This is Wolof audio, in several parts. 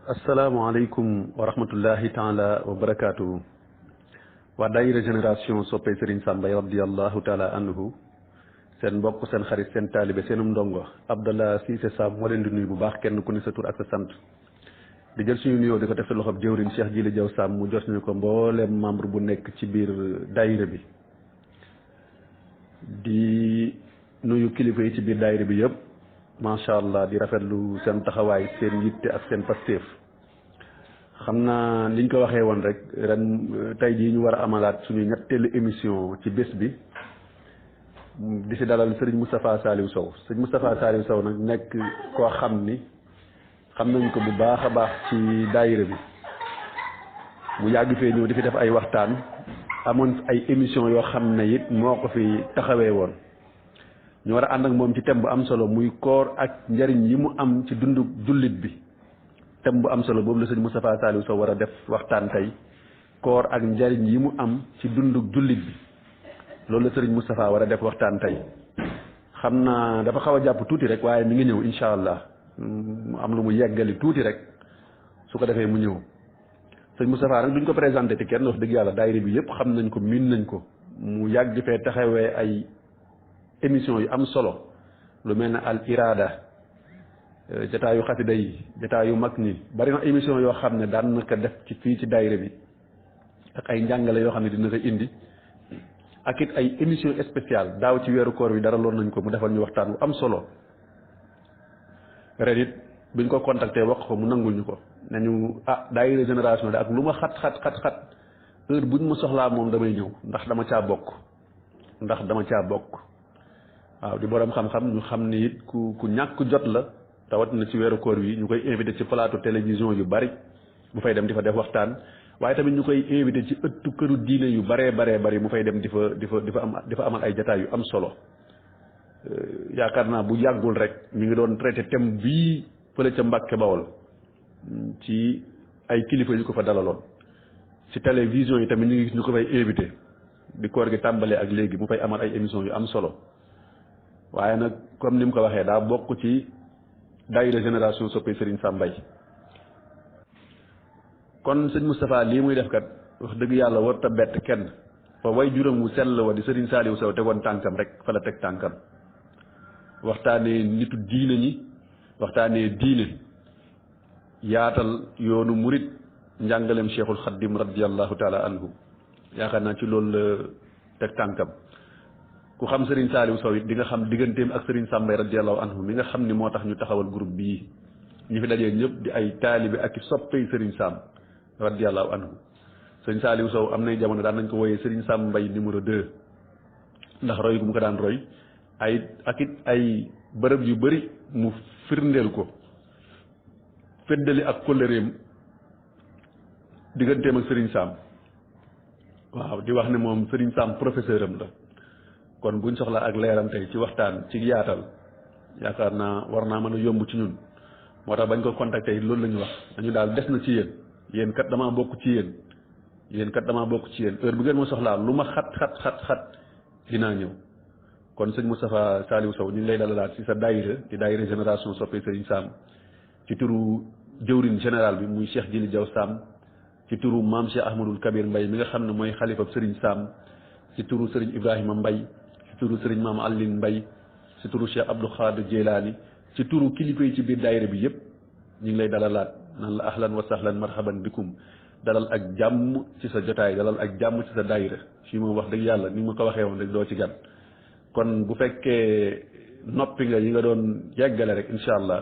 asalaamaaleykum wa rahmatullahi taala wa barakaatu. waa daayira génération soppey Serigne Sam Mbaye radiyallahu taala anhu seen mbokk seen xarit seen taalibe seenum ndongo Abdallah Cissé Sam moo leen di nuyu bu baax kenn ku ne sa tur ak sa sant di jël suñu nuyoo di ko def ci loxob jëwriñ Cheikh Jili Jaw Sam mu jot ñu ko mbooleem membre bu nekk ci biir daayira bi di nuyu kilifa yi ci biir daayira bi yëpp macha allah di rafetlu seen taxawaay seen yitte ak seen pasteef xam naa liñ ko waxee woon rek ren tey jii ñu war a amalaat suñu ñetteelu émission ci bés bi di si dalal Serigne Moustapha Saliou Sow Serigne Moustapha Saliou Sow nag nekk koo xam ni xam nañ ko bu baax a baax ci daayira bi mu yàgg fee ñëw di fi def ay waxtaan amoon ay émission yoo xam ne it moo ko fi taxawee woon ñu war a ànd ak moom ci thème bu am solo muy koor ak njariñ yi mu am ci dundu jullit bi thème bu am solo boobu la sëñ Moustapha Saliou Sow war a def waxtaan tey koor ak njariñ yi mu am ci dundu jullit bi loolu la sëriñ Moustapha war a def waxtaan tey xam naa dafa xaw a jàpp tuuti rek waaye mi ngi ñëw incha allah mu am lu mu yeggali tuuti rek su ko defee mu ñëw sëñ Moustapha nag duñ ko présenté ci kenn wax dëgg yàlla daayira bi yëpp xam nañ ko miin nañ ko mu yàgg fee taxawee ay émission yu am solo lu mel ne al irada jataayu xasida yi jataayu mag ñi bari na émission yoo xam ne daan na ko def ci fii ci daayira bi ak ay njàngale yoo xam ne dina ko indi ak it ay émission spéciale daaw ci weeru koor bi dara loon nañ ko mu defal ñu waxtaan bu am solo ren it biñ ko contacté wax ko mu nangul ñu ko nañu daayira génération de ak lu ma xat heure buñ ma soxlaa moom damay ñëw ndax dama caa bokk waaw di borom xam-xam ñu xam ni it ku ñàkk jot la tawat na ci weeru koor wi ñu koy invité ci plateau télévision yu bari mu fay dem di fa def waxtaan waaye tamit ñu koy invité ci ëttu këru diine yu baree bari mu fay dem di fa amal ay jataay yu am solo yaakaar naa bu yàggul rek ñu ngi doon traité thème bii fële ca Mbàkke Bawol ci ay kilifa yu ko fa dalaloon ci télévision yi tamit ñu ngi gis ñu ko fay invité di koor gi tàmbalee ak léegi mu fay amal ay émission yu am solo waaye nag comme ni mu ko waxee daa bokk ci daayira génération soppey Serigne Sam Mbaye kon sëñ Moustapha lii muy def kat wax dëgg yàlla warut a bett kenn fa way juróom wu sell wa di Serigne Saliou Sow tegoon tànkam rek fa la teg tànkam waxtaanee nitu diine ñi waxtaanee diine yaatal yoonu murit njàngaleem Cheikhul Khadim radiyallahu taala anhu yaakaar naa ci loolu la teg tànkam ku xam Serigne Saliou Sow it di nga xam digganteem ak Serigne Sam Mbaye radiyallahu anhu mi nga xam ni moo tax ñu taxawal groupe bii ñu fi dajee ñëpp di ay taalibe ak i soppey Serigne Sam radiyallahu anhu Serigne Saliou Sow am nay jamono daan nañ ko wooyee Serigne Sam Mbaye numéro 2 ndax roy gu mu ko daan roy ay bërëb yu bari mu firndeel ko feddali ak kóllëreem digganteem ak Serigne Sam waaw di wax ne moom Serigne Sam professeur am la kon buñ soxla ak leeram tey ci waxtaan ci yaatal yaakaar naa war naa mën a yomb ci ñun moo tax bañ ko contacté loolu la ñu wax dañu daal des na ci yéen kat damaa bokk ci yéen heure bu ngeen ma soxlaa lu ma xat dinaa ñëw kon sëñ Moustapha Saliou Sow ñu ngi lay dalalaat ci sa daayira di daayira génération soppey Serigne Sam ci turu jëwriñ général bi muy Cheikh Jili Jaw Sam ci turu maam Cheikh Ahmadul Kabir Mbaye mi nga xam ne mooy xalifab Serigne Sam ci turu Serigne Ibrahima Mbaye ci turu Serigne Maam Aline Mbaye ci turu Cheikh Abdou Khadir Jeylaani ci turu kilifa yi ci biir daayira bi yëpp ñu ngi lay dalalaat nan la ahlan wa sahlan marhaban bikum dalal ak jàmm ci sa jotaay dalal ak jàmm ci sa daayira fii moom wax dëgg yàlla ni ma ko waxee woon rek doo ci gan kon bu fekkee noppi nga yi nga doon yeggale rek incha allah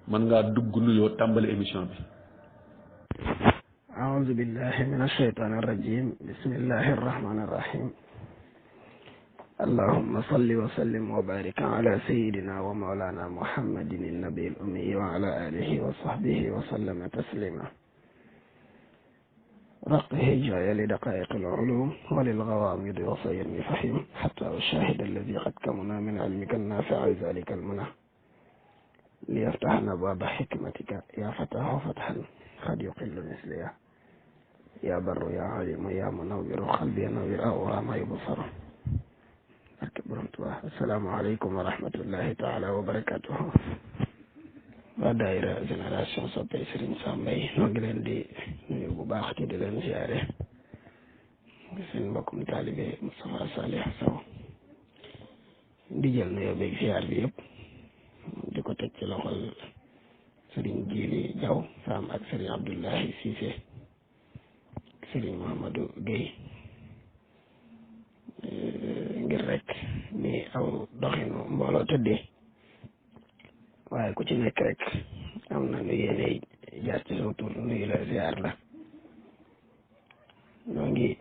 mën ngaa dugg nuyoo tàmbali émission bi. أعوذ بالله من الشيطان الرجيم بسم الله الرحمن الرحيم اللهم صل وسلم وبارك على سيدنا ومولانا محمد النبي الأمي وعلى آله وصحبه وسلم تسليما رقه جاي لدقائق العلوم وللغوامض وصير فحيم حتى الشاهد الذي قد كمنا من علمك النافع ذلك المنى ليفتحنا باب حكمتك يا فتاه فتحا قد يقل مثليه يا بر يا عليم يا منور قلبي نور أورا ما يبصر السلام عليكم ورحمة الله تعالى وبركاته waa daayira génération soppey Serigne Sam Mbaye noo ngi leen di nuyu bu baax te di leen ziare seen mbokkum taalibe Moustapha Salih Sow di jël nuyoo beeg ziar bi yëpp di ko teg ci loxol Serigne Djili Diaw Sam ak Serigne Abdoulahi Cissé Serigne Mouhamadou Guèye ngir rek ni aw doxinu mbooloo tëddee waaye ku ci nekk rek am na nu yéene jaar ci saw tur nuyu la ziar la ñoo ngi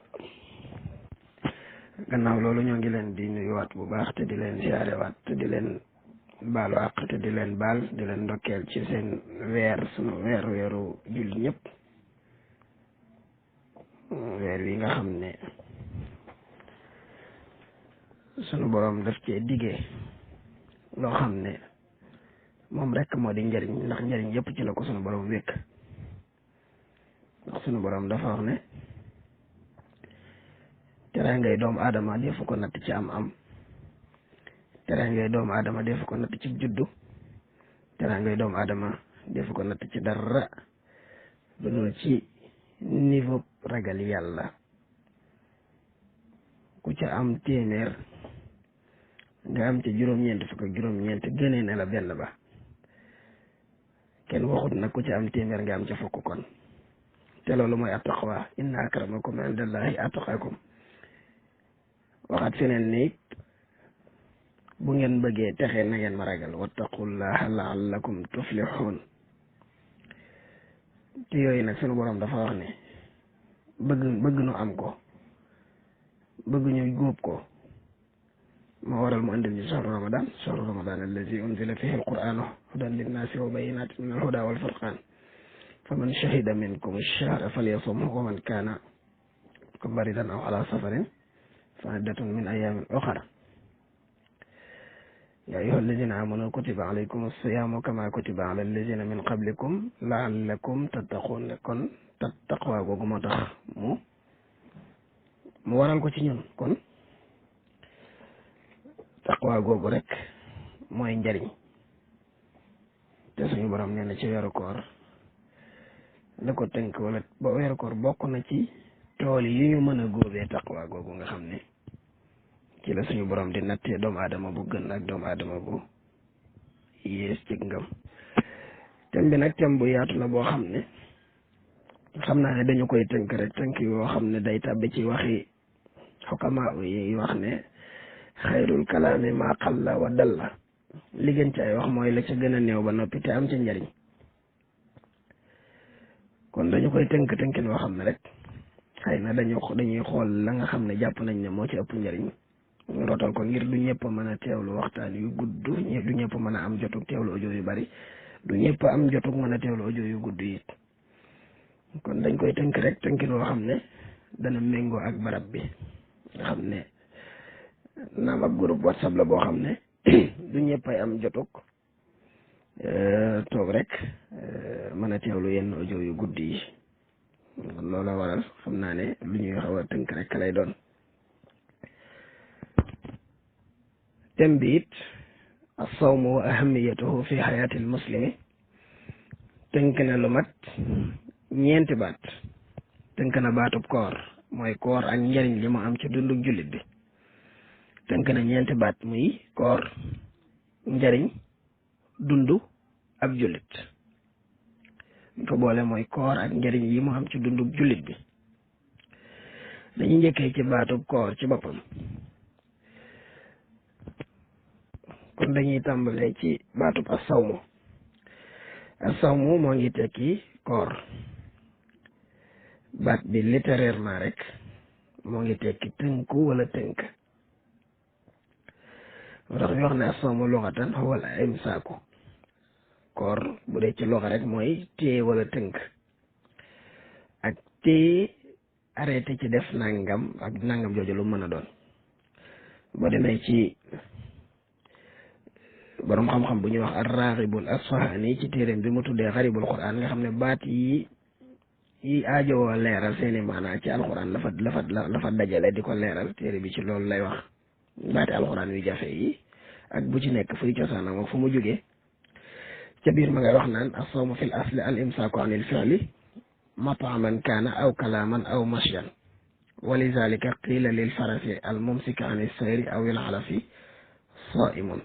gannaaw loolu ñoo ngi leen di nuyuwaat bu baax te di leen ziare waat te di leen baalu àq te di leen baal di leen ndokkeel ci seen sunu weeru julli ñëpp weer wi nga xam ne sunu borom daf cee diggee loo xam ne moom rek moo di njëriñ ndax njëriñ yëpp ci la ko sunu borom wékk ndax sunu borom dafa wax ne teraangay doomu aadama defu ko natt ci am teraangay doomu aadama defu ko natt ci juddu teraangay doomu aadama defu ko natt ci dara lu dul ci niveau ragal yàlla ku ca am téeméer nga am ci juróom-ñeent fukk ak juróom-ñeent gënee ne la benn ba kenn waxut nag ku ca am téeméer nga am ca fukk kon te loolu mooy attaqwa inna akramakum indallahi atqakum waxaat feneen ni bu ngeen bëggee texe na ngeen ma ragal wattaqullaha la'allakum tuflihun te yooyu nag sunu borom dafa wax ne bëgg nu am ko bëgg ñu góob ko moo waral mu andil ñu shahru ramadan allazi unzila fihi alqur'anu hudan linnaasi wa bayyinatin min alhuda wal furqan faman shahida minkum ash-shahra falyasumhu wa man kana maridan aw ala safarin fa iddatun min ayamin ukhra ya ayyuha alladhina amanu kutiba alaykum as-siyamu kama kutiba ala alladhina min qablikum la'allakum tattaqun kon taqwa googu moo tax mu waral ko ci ñun kon taqwa googu rek mooy njariñ te suñu borom nee na ci weeru koor la ko tënk wala ba weeru koor bokk na ci tool yi ñu mën a góobee taqwa googu nga xam ne ci la suñu borom di nattee doomu aadama bu gën ak doomu aadama bu yées ci ngëm thème bi nag thème bu yaatu la boo xam ne xam naa ne dañu koy tënk rek tënk yoo xam ne day tàbbi ci waxi xukama yi wax ne xayrul kalaami maa qalla wa dalla li gën ci ay wax mooy la ca gën a néew ba noppi te am ca njariñ kon dañu koy tënkin woo xam ne rek xëy na dañuy xool la nga xam ne jàpp nañ ne moo ci ëpp njariñ ñu rotal ko ngir du ñëpp mën a teewlu waxtaan yu gudd du ñëpp mën a am jotug teewlu audio yu bari du ñëpp am jotug mën a teewlu audio yu gudd it kon dañ koy tënk rek tënkin woo xam ne dana méngoo ak barab bi nga xam ne naam ak groupe WhatsApp la boo xam ne du ñëpp ay am jotug toog rek mën a teewlu yenn audio yu gudd yi loola waral xam naa ne lu ñuy xaw a tënk rek lay doon thème bi it as-sawmu wa ahamiyatuhu fi xayaati al-muslimi tënk na lu mat ñeenti baat tënk na baatub koor mooy koor ak njariñ li mu am ci dundug jullit bi tënk na ñeenti baat muy koor njariñ dundu ab jullit ñu ko boole mooy koor ak njariñ yi mu am ci dundug jullit bi dañuy njëkkee ci baatub koor ci boppam kon dañuy tàmbalee ci baatub as-sawmu as-sawmu moo ngi tekki koor baat bi littérairement rek moo ngi tekki tënku wala tënk moo tax ñu wax ne as-sawmu lughatan huwa al-imsaaku koor bu dee ci loxa rek mooy téye wala tënk ak téye arrêté ci def nangam ak nangam jooju lu mën a doon boo demee ci borom xam-xam bu ñuy wax ar-Raghibul Asfahani ci téeréem bi mu tuddee Gharibul Qur'an nga xam ne baat yi aajowoo leeral seeni maanaa ci alxuraan la fa dajale di ko leeral téere bi ci loolu lay wax baati alxuraan yu jafe yi ak bu ci nekk fuy cosaanam ak fu mu jógee ca biir ma ngay wax naan as-sawmu fi l asli al imsaaku an il fi'li mat'aman kaana aw kalaaman aw mashyan wa lidalika qiila lil farasi al mumsiki an is-sayri aw il alafi saa'imun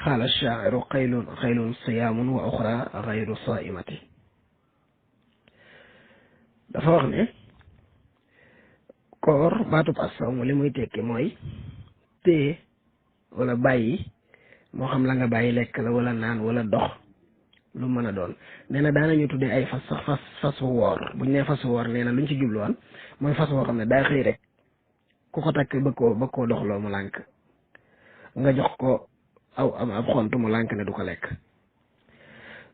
qaala ash-shaa'iru qaylun siyaamun wa uxra gayru saa'imati. dafa wax ne koor baatub as-sawm li muy tekki mooy téye wala bàyyi, moo xam la nga bàyyi lekk la wala naan wala dox lu mën a doon. nee na daanañu tuddee ay fas sax fasu woor. buñ nee fasu woor nee na luñ ci jubluwaan mooy fas woo xam ne daa xëy rek ku ko takk bëgg koo doxloo mu lànk, nga jox ko ab xont mu lànk ne du ko lekk.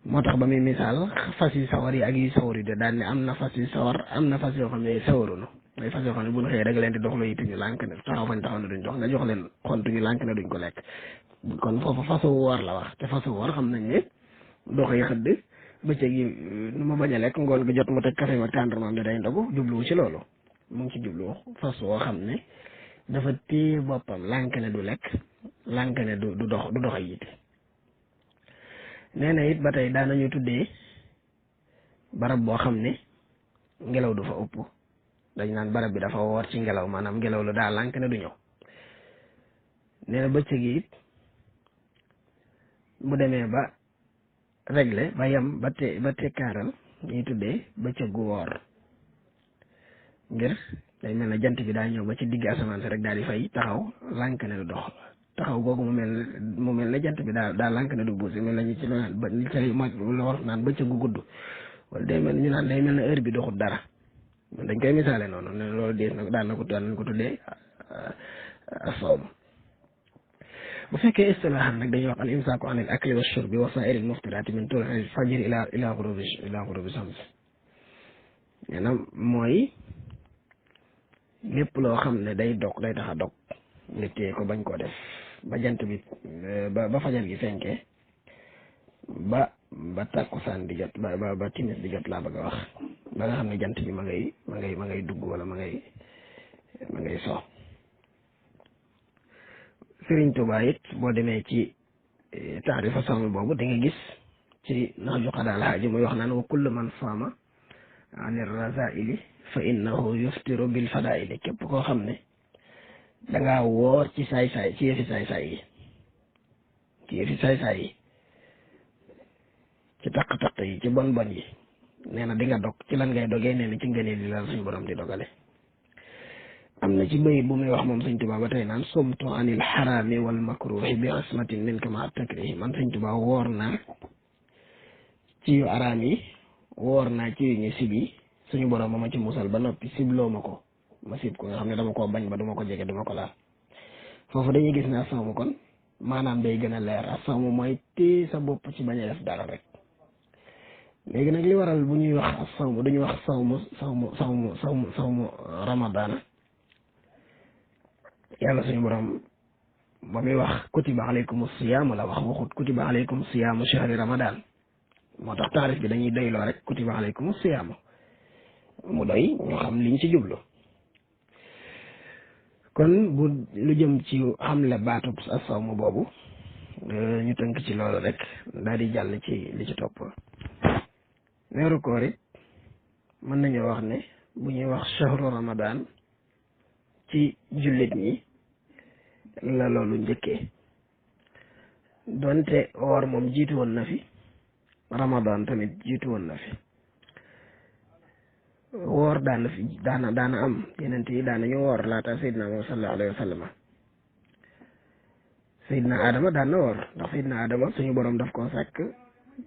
moo tax ba muy misaal fas yu sawar yi ak yu sawar yi de daan ne am na fas yu sawar am na fas yoo xam ne sawarunu. mooy fas yoo xam ne bu ñu xëyee rek leen di doxloo it ñu lànk ne taxaw fañ taxaw ne duñ dox, nga jox leen xont ñu lànk ne duñ ko lekk. kon foofu fasu woor la wax, te fasu woor xam nañ ne dox yi xëdd bëccëg yi nu ma bañ a lekk, ngoon gi jot mu teg café ak tendrement ne day ndogu, jubluwu ci loolu. mu ngi ci jublu fas woo xam ne dafa téye boppam lànk ne du lekk, lànk ne du dox ay yitte. nee na it ba tey daanañu tuddee barab boo xam ne ngelaw du fa ëpp, dañ naan barab bi dafa woor ci ngelaw, maanaam ngelaw la daa lànk ne du ñëw. nee na bëccëg yi it bu demee ba réglé ba yem ba tekkaaral ñuy tuddee bëccëgu woor, ngir day mel ne jant bi daa ñëw ba ci digg asamaan si rek daal di fay taxaw lànk ne du dox. taxaw googu mu mel ne jant bi daa lànk ne du buusi, mel na ñu ci naan ba li cay mooy la war naan bëccëgu gudd, wala day mel ñu naan day mel ne heure bi doxut dara. dañ koy misaale noonu ne loolu dees na daan nañ ko tuddee as-sawm. bu fekkee istilaahan nag dañuy wax al imsaaku an al akli wa shurbi wa saa'iri al muftiraati min tuluu'i al fajri ila ghurubi shams. nee na mooy lépp loo xam ne day tax a dog nga téye ko bañ koo def ba jant bi ba fajar gi fenkee ba takkusaan di jot ba timis di jot laa bëgg a wax, ba nga xam ne jant bi ma ngay dugg wala ma ngay so. Sëriñ Tuubaa it boo demee ci taarifa sawm boobu da nga gis ci Nahju Qadaa'il Haaja muy wax naan wa kullu man saama ani razaa'ili fa innahu yuftiru bil fadaa'ili. képp koo xam ne dangaa woor ci saay-saay ci yëfi saay-saay yi ci taq-taq yi ci bon yi, nee na di nga dog. ci lan ngay dogee? nee na ci ngëneel li la suñu borom di dogale. am na ci bayit bu muy wax moom Sëñ Tuubaa ba tey naan sumtu anil xaraami wal makruhi bi asmatin minka ma takrihi. man Sëñ Tuubaa woor naa ci yu araam yi, woor naa ci yu ñu sib yi, suñu borom ma ci musal ba noppi sibloo ma ko, ma sib ko nga xam ne dama koo bañ ba duma ko jege duma ko laal. foofu dañuy gis ne as-sawm kon maanaam day gën a leer. as-sawm mooy téye sa bopp ci bañ a def dara rek. léegi nag li waral bu ñuy wax as-sawm dañuy wax sawmu ramadaan. yàlla suñu borom ba muy wax kutiba alaykum siyaam la waxut kutiba alaykum siyaamu shahri ramadan. moo tax taarif bi dañuy doyloo rek kutiba alaykum siyaam mu doy ñu xam liñ ci jublu. kon bu lu jëm ci xamle baatub as-sawm boobu ñu tënk ci loolu rek daal di jàll ci li ci topp. weeru koor it mën nañoo wax ne bu ñuy wax shahru ramadan ci jullit ñi la loolu njëkkee, donte woor moom jiitu woon na fi, ramadan tamit jiitu woon na fi. woor daana am yeneen yi daanañu woor laata Seydina Muhammad sallallahu alayhi wa sallam. Seydina Adama daan na woor, ndax Seydina Adama suñu borom daf koo sàkk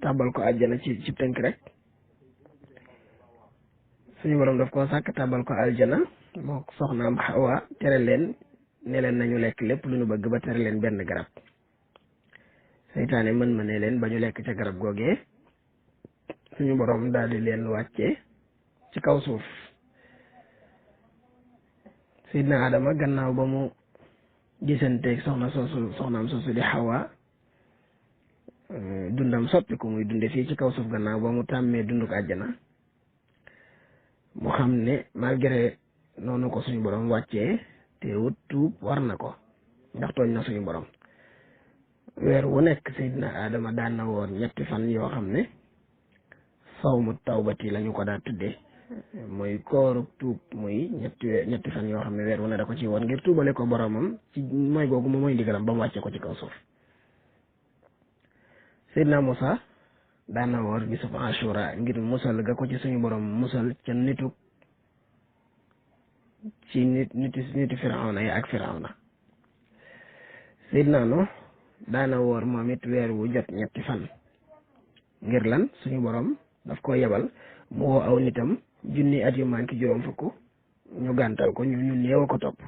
tàbbal ko àjjana ci tënk rek. suñu borom daf koo sàkk tàbbal ko aljana moo soxnaam Hawa tere leen ne leen nañu lekk lépp lu ñu bëgg ba tere leen benn garab. seytaane mën ma ne leen ba ñu lekk ca garab googee suñu borom daal di leen wàcce ci kaw suuf. Seydina Adama gannaaw ba mu gisanteeg soxnaam soosu di Hawa dundam soppiku muy dunde fii ci kaw suuf gannaaw ba mu tàmmee dunduk àjjana. mu xam ne malgré noonu ko suñu borom wàccee teewut tuub war na ko ndax tooñ na suñu borom. weer wu nekk Seydina Adama daan na woor ñetti fan yoo xam ne sawmu tawbati lañu ko daa tuddee mooy kooru tuub muy ñetti fan yoo xam ne weer wu ne da ko ci woon ngir tuubale ko boromam ci mooy googu moom mooy ndigalam ba mu wàcce ko ci kaw suuf. Seydina Musa daan na woor bisub Ashura ngir musal ga ko ci suñu borom musal ca niti Firawna yi ak Firawna. Seydina Nuh daana woor moom it weer wu jot ñetti fan ngir lan suñu borom daf ko yebal mu woo aw nitam junni at yu manki juróom fukk ñu gàntal ko ñu néew a ko topp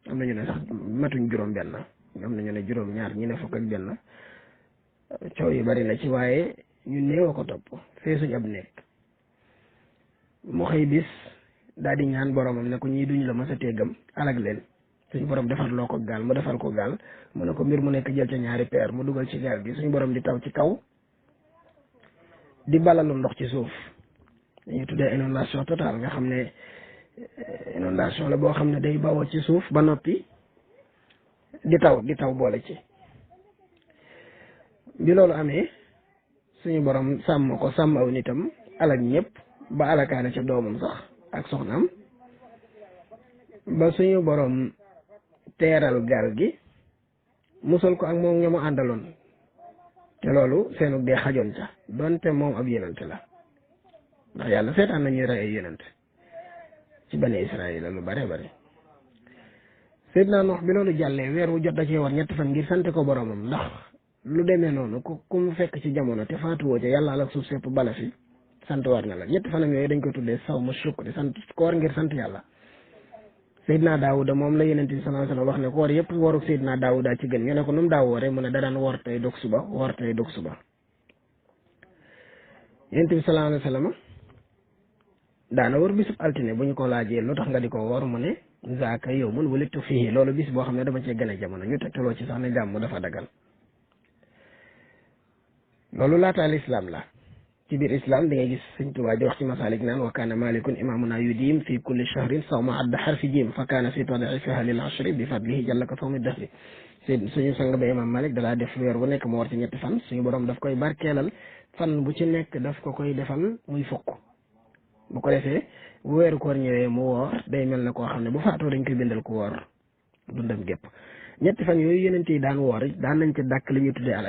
am na ñu ne sax matuñ juróom benn am na ñu ne juróom ñaar ñi ne fukk ak benn coow yu bari na ci waaye ñu néew a ko topp fee suñ ab nekk mu xëy bis daal di ñaan boromam ne ko ñii duñu la mës a téegam alag leen suñu borom defar loo ko gaal mu defal ko gaal mu ne ko mbir mu nekk jël ca ñaari peer mu dugal ci gaal gi suñu borom di taw ci kaw di balalu ndox ci suuf dañuy tuddee inondation totale nga xam ne inondation la boo xam ne day bawoo ci suuf ba noppi di taw boole ci. bi loolu amee suñu borom sàmm ko sàmm aw nitam alag ñëpp ba alakaane ca doomam sax ak soxnaam ba suñu borom teeral gaal gi musal ko ak moom ña mu àndaloon te loolu seenu dee xajoon ca donte moom ab yonent la ndax yàlla seetaan nañuy rey ay yonent ci bani Israël lu bare bare. Seydina Nuh bi loolu jàllee weer wu jot da cee war ñetti fan ngir sante ko boromam ndax lu demee noonu ku mu fekk ci jamono te faatuwoo ca yàlla ak suuf sépp bala fi sant war na la ñetti fanam yooyu dañ koy tuddee sawmu shukr sant koor ngir sant yàlla. Seydina Daawuda moom la Yonent bi sallallahu alayhi wa sallam wax ne koor yëpp wooru Seydina Daawuda ci gën ñu ne ko nu mu daa wooree mu ne da daan woor tey dog suba woor tey dog suba. Yonent bi sallallahu alayhi wa sallam daana wër bisub altine bu ñu ko laajee lu tax nga di ko woor mu ne zaaka yawmun wulidtu fiihi loolu bis boo xam ne dama cee gën a jamono ñu tegtaloo ci sax ne jàmm dafa dagal. loolu laata lislaam la ci biir islam da ngay gis Sëñ Tuubaa di wax ci masalik naan wa kaana malikun imamuna yudiim fi kulli shahrin sawma adda xarfi jiim fa kaana fi tadifiha lil ashri bi fadlihi jalla ka sawmi dahri suñu sang ba imam Malik dalaa def weer bu nekk mu war ci ñetti fan suñu borom daf koy barkeelal fan bu ci nekk daf ko koy defal muy fukk bu ko defee bu weeru koor ñëwee mu woor day mel na koo xam ne bu faatoo dañ koy bindal ku woor dundam gépp ñetti fan yooyu yeneen yi daan woor daan nañ ci dàkk li ñuy tuddee al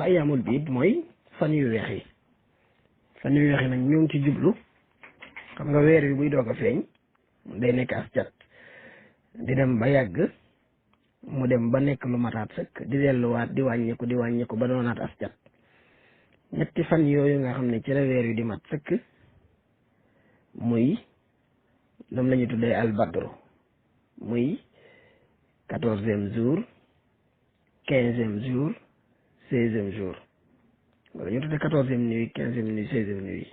ayaamul biid mooy fan yu weex yi fan yu weex yi nag ñoo ngi ci jublu xam nga weer wi buy doog a feeñ day nekk as cat di dem ba yàgg mu dem ba nekk lu mataat sëkk di delluwaat di wàññiku ba doonaat as cat ñetti fan yooyu nga xam ne ci la weer wi di mat sëkk muy lam la ñuy tuddee al badru muy 14e jour 15e jour 16e jour wala ñu tuddee 14e nuit 15e nuit 16e nuit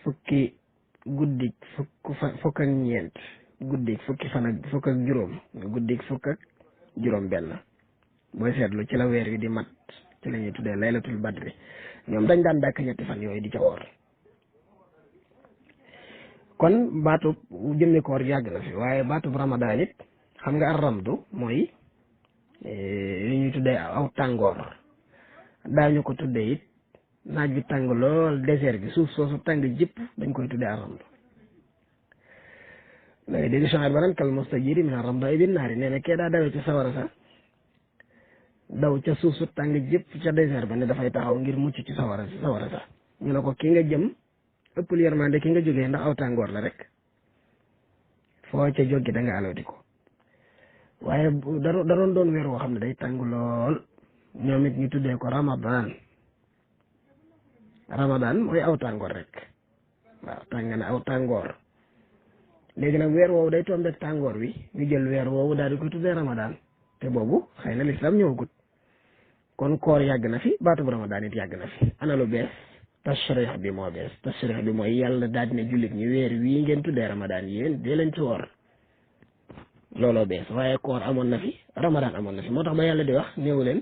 fukki guddik fukk ak ñeent guddik fukki fan ak fukk ak juróom guddik fukk ak juróom benn booy seetlu ci la weer wi di mat ci la ñuy tuddee laylatul badri ñoom dañ daan dàkk ñetti fan yooyu di ca woor kon baatub jëmmi koor yàgg na fi waaye baatub ramadaan it xam nga ar ramdu mooy li ñuy tuddee aw tàngoor daañu ko tuddee it naaj bi tàng lool désert bi suuf soosu tàng jëpp dañ koy tuddee ar ramdu dangay dégg change ba naan kal mustajiri min ar ramdu bin naari nee na kee daa dawee ca sawara sa daw ca suuf su tàng jëpp ca désert ba ne dafay taxaw ngir mucc ci sawara sa ñu ne ko ki nga jëm ëppul yërmande ki nga jógee ndax aw tàngoor la rek foo ca jóge da nga alawti ko waaye daroon doon weer woo xam ne day tàng lool ñoom it ñu tuddee ko ramadan mooy aw tàngoor rek waaw tàng na aw tàngoor léegi nag weer woowu day tombeek tàngoor wi ñu jël weer woowu daal di ko tuddee ramadan te boobu xëy na lislaam ñëwagut kon koor yàgg na fi baatu bu ramadan it yàgg na fi ana lu bees tashrix bi moo bees tashrix bi mooy yàlla daal di ne jullit ñi weer wii ngeen tuddee ramadan yéen dee leen ci woor looloo bees waaye koor amoon na fi ramadan amoon na fi moo tax ba yàlla di wax néew leen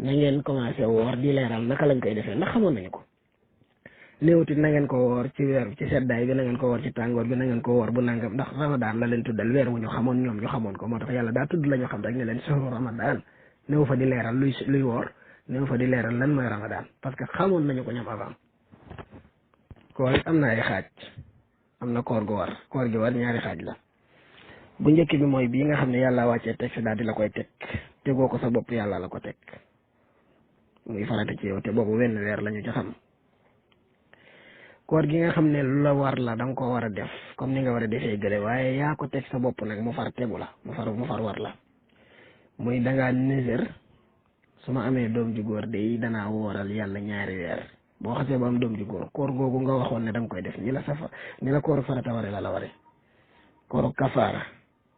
na ngeen commencé woor di leeral naka lañ koy defee ndax xamoon nañu ko néewutit na ngeen ko woor ci weer ci seddaay bi na ngeen ko woor ci tàngoor bi na ngeen ko woor bu nangam ndax ramadan la leen tuddal weer wu ñu xamoon ñoom ñu xamoon ko moo tax yàlla daa tudd la ñu xam rek ne leen sahru ramadan néew fa di leeral luy woor néew fa di leeral lan mooy ramadan parce que xamoon nañu ko ñoom avant koor it am na ay xaaj am na koor gu war koor gi war ñaari xaaj la bu njëkk bi mooy bii nga xam ne yàlla wàccee teg si daal di la koy teg tegoo ko sa bopp yàlla la ko teg muy farata ci yow te boobu wenn weer la ñu ci xam koor gi nga xam ne lu la war la da nga koo war a def comme ni nga war a defee gële waaye yaa ko teg sa bopp nag mu far tegu la mu far war la muy dangaa nisér su ma amee doom ju góor de danaa wooral yàlla ñaari weer boo xasee ba am doom ju góor koor googu nga waxoon ne da nga koy def ni la kooru farata ware la ware kooru kafaara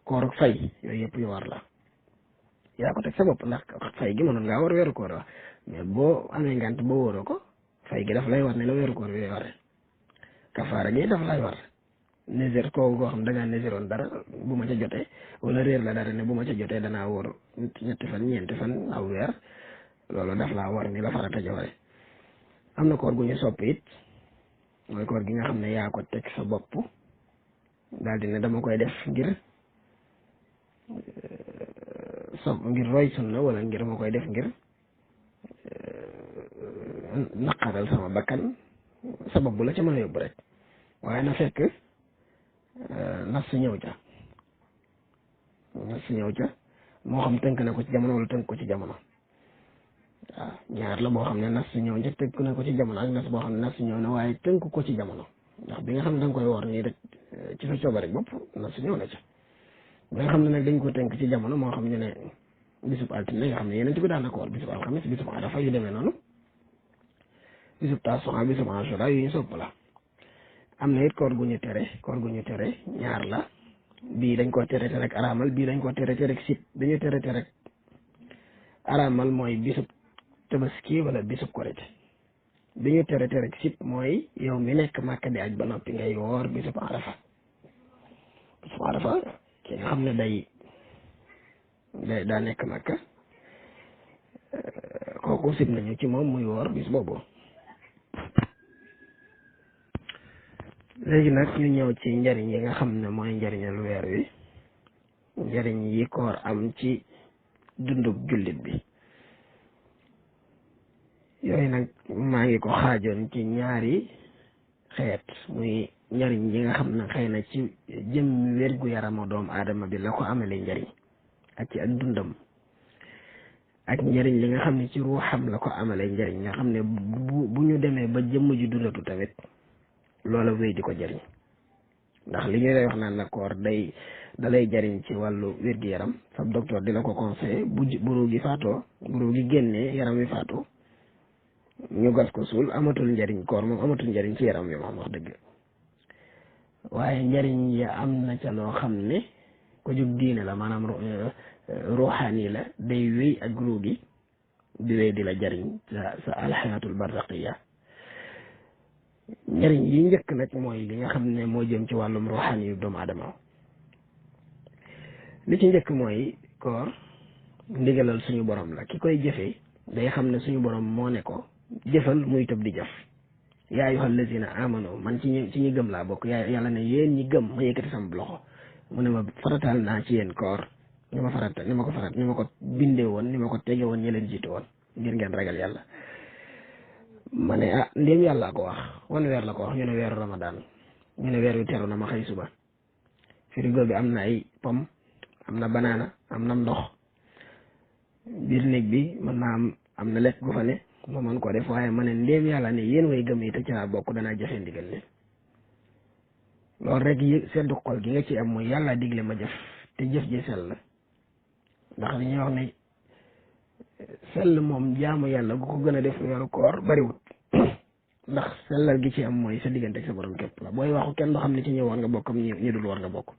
kooru fay yooyu yëpp yu war la yaa ko teg sa bopp ndax fay gi mënoon ngaa war weeru koor wax mais boo amee ngant ba wóoroo ko fay gi daf lay war ne la weeru koor bi ware kafaara gi daf lay war nisér kooku goo xam da ngaa niséroon dara bu ma ca jotee wala réer la dara ne bu ma ca jotee danaa wóor ñetti fan ñeenti fan aw weer loolu daf laa war ni la farata ja ware am na koor gu ñu sopp it mooy koor gi nga xam ne yaa ko teg sa bopp daal di ne dama koy def ngir roy sunna wala ngir ma koy def ngir naqaral sama bakkan sabab bu la ca mën a yóbbu rek waaye na fekk nas si ñëw ca moo xam tënk na ko ci jamono wala tënk ko ci jamono waaw ñaar la boo xam ne nas si ñëw ca tënk na ko ci jamono ak nas boo xam ne nas si ñëw na waaye tënk ko ci jamono ndax bi nga xam ne da nga koy woor nii rek ci sa coobare bopp nas si ñëw na ca bi nga xam ne nag dañ ko tënk ci jamono moo xam ñu ne bisub altine nga xam ne yeneen ci bi daan na ko woor bisub alxamis bisub arafa yu demee noonu bisub tasuwaa bisub ashura yu ñu sopp la am na it koor gu ñu tere ñaar la bii dañ ko tere rek araamal bii dañ ko tere rek sib bi ñu tere rek araamal mooy bisub tabaski wala bisub korite bi ñu tere rek sib mooy yow mi nekk Màkka di aj ba noppi ngay woor bisub arafa ki nga xam ne daa nekk Màkka kooku sib nañu ci moom muy woor bis boobu. léegi nag ñu ñëw ci njariñ yi nga xam ne mooy njariñal weer wi njariñ yi koor am ci dundub jullit bi yooyu nag maa ngi ko xaajoon ci ñaari xeet muy njariñ yi nga xam ne xëy na ci jëm wérgu yaramu doomu aadama bi la ko amale njariñ ak ci ak dundam ak njariñ li nga xam ne ci ruuxam la ko amale njariñ nga xam ne bu ñu demee ba jëmm ji dundatu tamit loola wéy di ko jariñ ndax li ñu lay wax naan la koor da lay jariñ ci wàllu wér-gi-yaram sab docteur di la ko conseillé bu ruu gi faatoo bu ruu gi génnee yaram wi faatoo ñu gas ko suul amatul njariñ koor moom amatul njariñ ci yaram wi moom wax dëgg waaye njariñ ya am na ca loo xam ne ko jóg diine la maanaam ruuxaani la day wéy ak ruu gi di wéy di la jariñ sa alxayaatul barzaqiya njariñ yi njëkk nag mooy li nga xam ne moo jëm ci wàllum ruuxaani yu doomu aadama li ci njëkk mooy koor ndigalal suñu borom la ki koy jëfee day xam ne suñu borom moo ne ko jëfal muy tëb di jëf yaa ayyuhal lazina amanu man ci ñi gëm laa bokk yàlla ne yéen ñi gëm ma yëkkati sama loxo mu ne ma farataal naa ci yéen koor ni ma ko bindee woon ni ma ko tege woon ñi leen jiitu woon ngir ngeen ragal yàlla ma ne ndéem yàlla ko wax wan weer la ko wax ñu ne weeru ramadan ñu ne weer wi teru na ma xëy suba frigo bi am na ay pomme am na banaana am na ndox biir néeg bi mën naa am na lekk gu fa ne ma mën koo def waaye ma ne ndéem yàlla ne yéen way gëm yi te ci laa bokk danaa jëfe ndigal ne loolu rek seddu xol gi nga ci am mooy yàlla digle ma jëf te jëf ji sell ndax li ñuy wax ne sell moom jaamu yàlla gu ko gën a def weeru koor bariwut ndax sellal gi ci am mooy sa diggante ak sa borom képp la booy waxu kenn doo xam ne ci ñëw war nga bokk am ñi dul war nga bokk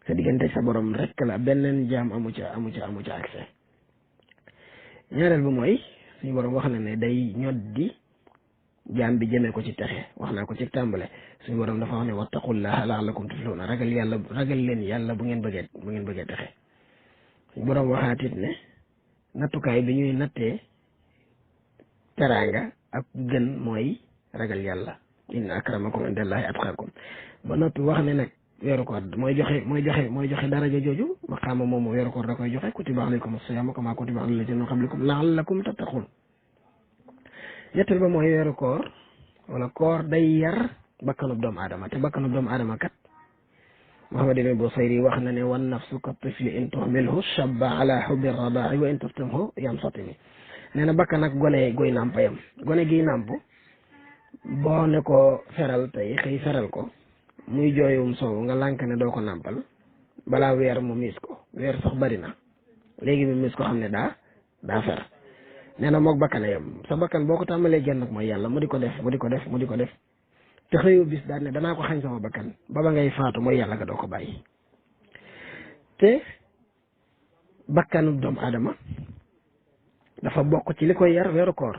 sa diggante ak sa borom rek la beneen jaam amu ca accès ñaareel bi mooy suñu borom wax na ne day ñoddi jaam bi jëmee ko ci texe wax naa ko ci tàmbale suñu borom dafa wax ne wattaqullaha la'allakum tuflihuna ragal leen yàlla bu ngeen bëggee texe suñu borom waxaatit ne nattukaay bi ñuy nattee teraanga ak gën mooy ragal yàlla inna akramakum indallahi atqakum ba noppi wax ne nag weeru koor mooy joxe daraja jooju maqaama moomu weeru koor da koy joxe kutiba alaykum as-siyaamu kama kutiba alal lazina min qablikum la'allakum tattaqun ñetteel ba mooy weeru koor wala koor day yar bakkanub doomu aadama te bakkanub doomu aadama kat Muhammad ibn Busayri wax na ne wan nafsu ka tifli in tuhmilhu shabba ala hubbi radaa'i wa in tuftimhu yansatimi nee na bakkan ak gone goy nàmpayam gone gi nàmp boo ne ko feral tey xëy feral ko muy jooyum soow nga lànk ne doo ko nàmpal balaa weer mu miis ko weer sax bari na léegi mu miis ko xam ne daa fer nee na moog bakkan yam sa bakkan boo ko tàmbalee genn ak mooy yàlla mu di ko def te xëyu bis daal ne danaa ko xañ sama bakkan ba ngay faatu mooy yàlla nga doo ko bàyyi te bakkanu doomu aadama dafa bokk ci li koy yar weeru koor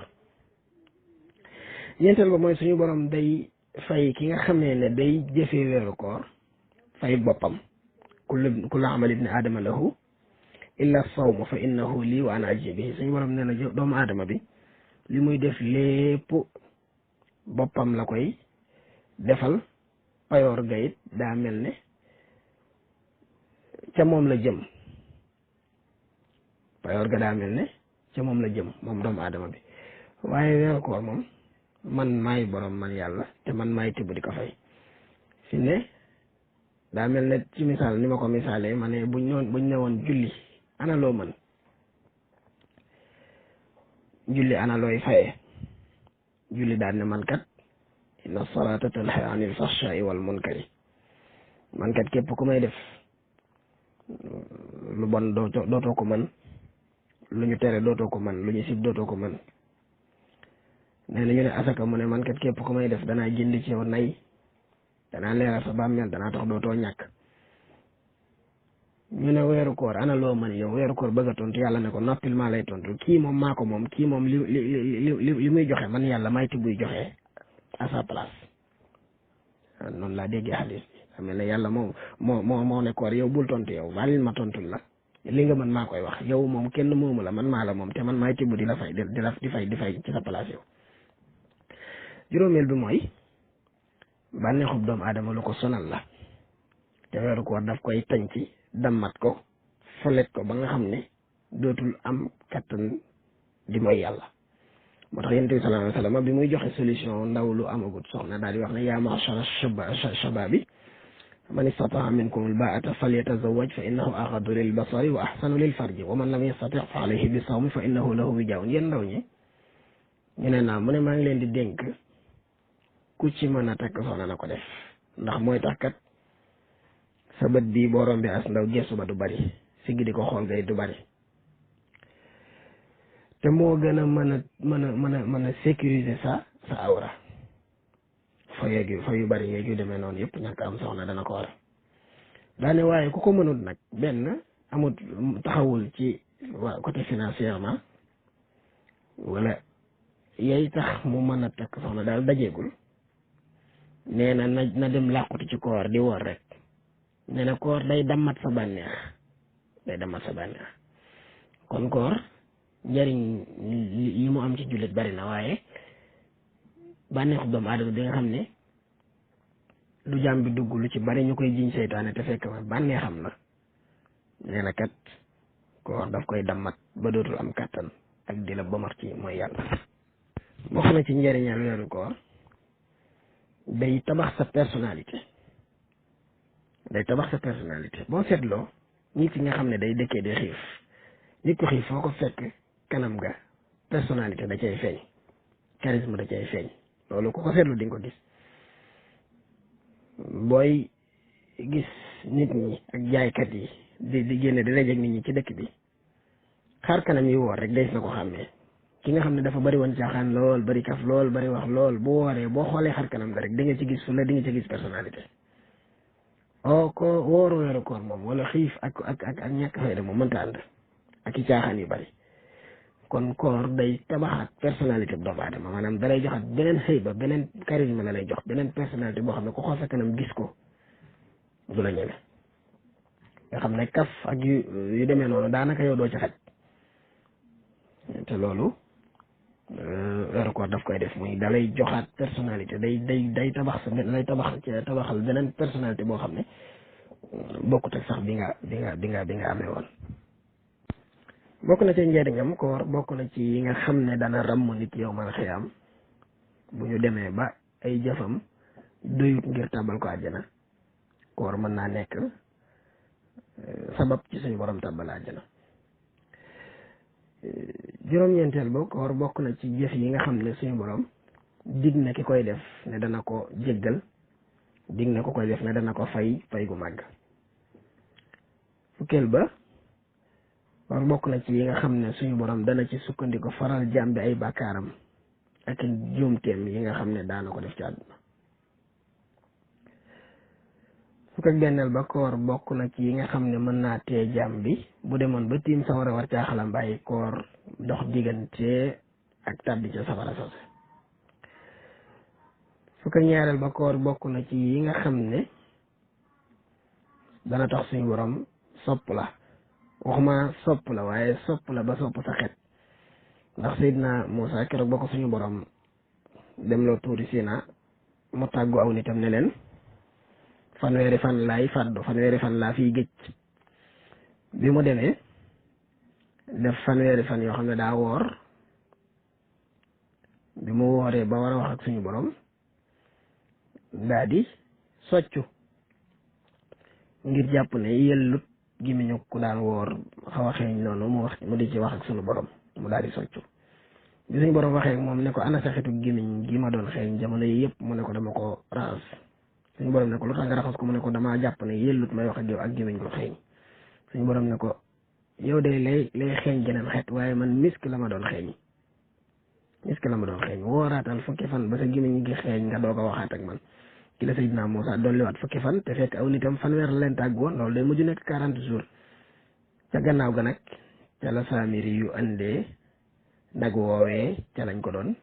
ñeenteel ba mooy suñu borom day fay ki nga xamee ne day jëfee weeru koor fay boppam kullu amal ibni aadama lahu illa sawma fa innahu lii wa ana ajzi bihi suñu borom nee na doomu aadama bi li muy def lépp boppam la koy defal payoor ga it daa mel ne ca moom la jëm payoor ga daa mel ne ca moom la jëm moom doomu aadama bi waaye weeru koor moom man maay borom man yàlla te man maay tibb di ko fay fi ne daa mel ne ci misaal ni ma ko misaalee ma ne buñ ne woon julli ana loo mën julli ana looy fayee julli daal ne man kat inna salaata tanha anil fahshaa'i wal munkari man kat képp ku may def lu bon dootoo ko mën lu ñu tere dootoo ko mën lu ñu sib dootoo ko mën nee na ñu ne asaka mu ne man kat képp ku may def danaa jënd ci yow nay danaa leeral sa bàmmeel danaa tax dootoo ñàkk ñu ne weeru koor ana loo mën yow weeru koor bëgg a tontu yàlla ne ko noppil maa lay tontu kii moom maa ko moom kii moom li muy joxe man yàlla may ti buy joxe à sa place noonu laa déggee xadis bi xam ne yàlla moo ne koor yow bul tontu yow baalil ma tontul la li nga mën maa koy wax yow moom kenn moomu la man maa la moom te man maay tibb di la fay di fay ci sa place yow juróomeel bi mooy bànneexub doomu aadama lu ko sonal la te weeru koor daf koy tànc dammat ko folet ko ba nga xam ne dootul am kattan di mooy yàlla moo tax yonent bi sallallahu alayhi wa sallam bi muy joxe solution ndaw lu amagut soxna daal di wax ne yaa ma'shara shababi man istataa minkum al-baa'ata falyatazawwaj fa innahu aghaddu lil basari wa ahsanu lil farji wa man lam yastati fa alayhi bi sawmi fa innahu lahu wijaa'un yéen ndaw ñi ñu ne naa mu ne maa ngi leen di dénk ku ci mën a takk soxna na ko def ndax mooy tax kat sa bët bii boo rombee as ndaw gestu ba du bari siggi di ko xool gay du bari te moo gën a mën a sécuriser sa awra fa yu bari yeeg yu demee noonu yëpp ñàkk am soxna dana ko war daane waaye ku ko mënut nag benn amut taxawul ci côté financièrement wala yay tax mu mën a takk soxna daal dajeegul nee na dem làqutu ci koor di woor rek nee na koor day dammat sa bànneex kon koor njariñ yi mu am ci jullit bari na waaye bànneexu doomu aadama bi nga xam ne lu jàmm bi dugg lu ci bari ñu koy jiñ seytaane te fekk ma bànneexam la nee na kat koor daf koy dammat ba dootul am kàttan ak di la bomar ci mooy yàlla bokk na ci njariñal weeru koor day tabax sa personnalité boo seetloo nit ki nga xam ne day dëkkee di xiif nit ko xiif foo ko fekk kanam ga personnalité da cay feeñ charisme da cay feeñ loolu ku ko seetlu di nga ko gis booy gis nit ñi ak jaaykat yi di génne di dajeek nit ñi ci dëkk bi xaar kanam yi woor rek day na ko xàmmee ki nga xam ne dafa bari woon caaxaan lool bari kaf lool bari wax lool bu wooree boo xoolee xar kanam ga rek di nga ci gis fulla di nga ci gis personnalité ko wóoru weeru koor moom wala xiif ak ñàkk fayda moom mënta ànd ak i caaxaan yu bari kon koor day tabaxaat personnalité bu doomu aadama maanaam da lay joxaat beneen xëy ba beneen charisme la lay jox beneen personnalité boo xam ne ku xool sa kanam gis ko du la ñeme nga xam ne kaf ak yu demee noonu daanaka yow doo ci xaj te loolu weeru koor daf koy def muy dalay joxaat personnalité day tabaxal beneen personnalité boo xam ne bokkut ak sax bi nga amee woon. bokk na ci njëriñam koor bokk na ci yi nga xam ne dana ràmm nit yow mal xiyaam bu ñu demee ba ay jëfam doyut ngir tàbbal ko àjjana koor mën naa nekk sabab ci suñu borom tàbbal àjjana. juróom-ñeenteel ba koor bokk na ci jëf yi nga xam ne suñu borom dig na ki koy def ne dana ko jéggal dig na ko koy def ne dana ko fay gu màgg. fukkeel ba koor bokk na ci yi nga xam ne suñu borom dana ci sukkandiku faral jaam bi ay bàkkaaram ak juumteem yi nga xam ne daana ko def ci àdduna. fukk ak benneel ba koor bokk na ci yi nga xam ne mën naa tee jaam bi bu demoon ba tiim sawara war caa xalam bàyyi koor dox diggante ak tàbbi ca safara sose. fukk ak ñaareel ba koor bokk na ci yi nga xam ne dana tax suñu borom sopp la waxuma sopp la waaye sopp la ba sopp sa xet ndax Seydina Muusaa keroog ba ko suñu borom dem loo tuuri Sina mu tàggu aw nitam ne leen fanweeri fan laay fàddu fanweeri fan laa fiy géej bi mu demee def fanweeri fan yoo xam ne daa woor bi mu wooree ba war a wax ak suñu borom daa di soccu ngir jàpp ne yellut gémmiñu ku daan woor xaw a xeeñ noonu mu di ci wax ak suñu borom mu daal di soccu bi suñu borom waxee ak moom ne ko ana sa xetu gémmiñ gi ma doon xeeñ jamono yi yëpp mu ne ko dama ko raxas suñu borom ne ko lu tax nga raxas ko mu ne ko damaa jàpp ne yellut may wax ak yow ak gémmiñ ko xeeñ suñu borom ne ko yow de lay xeeñ geneen xeet waaye man misk la ma doon xeeñ wooraatal fukki fan ba sa gémmiñ gi xeeñ nga doog a waxaat ak man ki la Seydina Muusaa dolliwaat fukki fan te fekk aw nitam fanweer la leen tàgg woon loolu day mujj nekk 40 jours ca gannaaw ga nag ca la Saamiri yu andee nag woowee ca lañ ko doon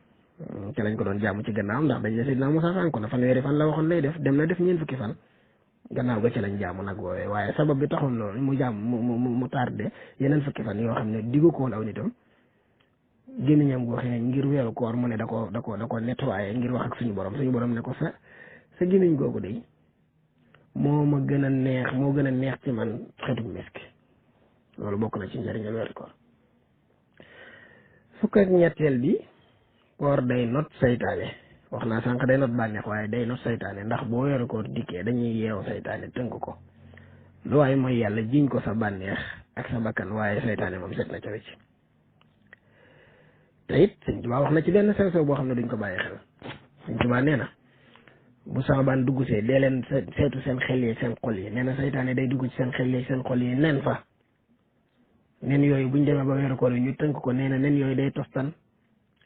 jaamu ci gannaaw ndax dañ ne Seydina Muusaa sànk na fanweeri fan la waxoon lay def dem na def ñeent fukki fan gannaaw ga ca lañ jaamu nag woowee waaye sabab bi taxoon loolu mu jaam mu tardé yeneen fukki fan yoo xam ne diggu ko woon aw nitam gémmiñam gu xeeñ ngir weeru koor mu ne da ko nettoyé ngir wax ak suñu borom ne ko sa gémmiñ googu day moo gën a neex ci man xetu misk loolu bokk na ci njëriñal weeru koor. fukk ak ñetteel bi koor day not saytaane wax naa sànq day not bànneex waaye day not saytaane ndax boo weeru koor dikkee dañuy yeew saytaane tënk ko lu waaye mooy yàlla jiñ ko sa bànneex ak sa bakkan waaye saytaane moom set na ca wecc te it Sëñ Tuubaa wax na ci benn sew boo xam ne duñ ko bàyyi xel Sëñ Tuubaa nee na bu saabaan dugg see dee leen seetu seen xel yi seen xol yi nee na saytaane day dugg ci seen xel yi seen xol yi nen fa nen yooyu buñ demee ba weeru koor yi ñu tënk ko nee na nen yooyu day tostan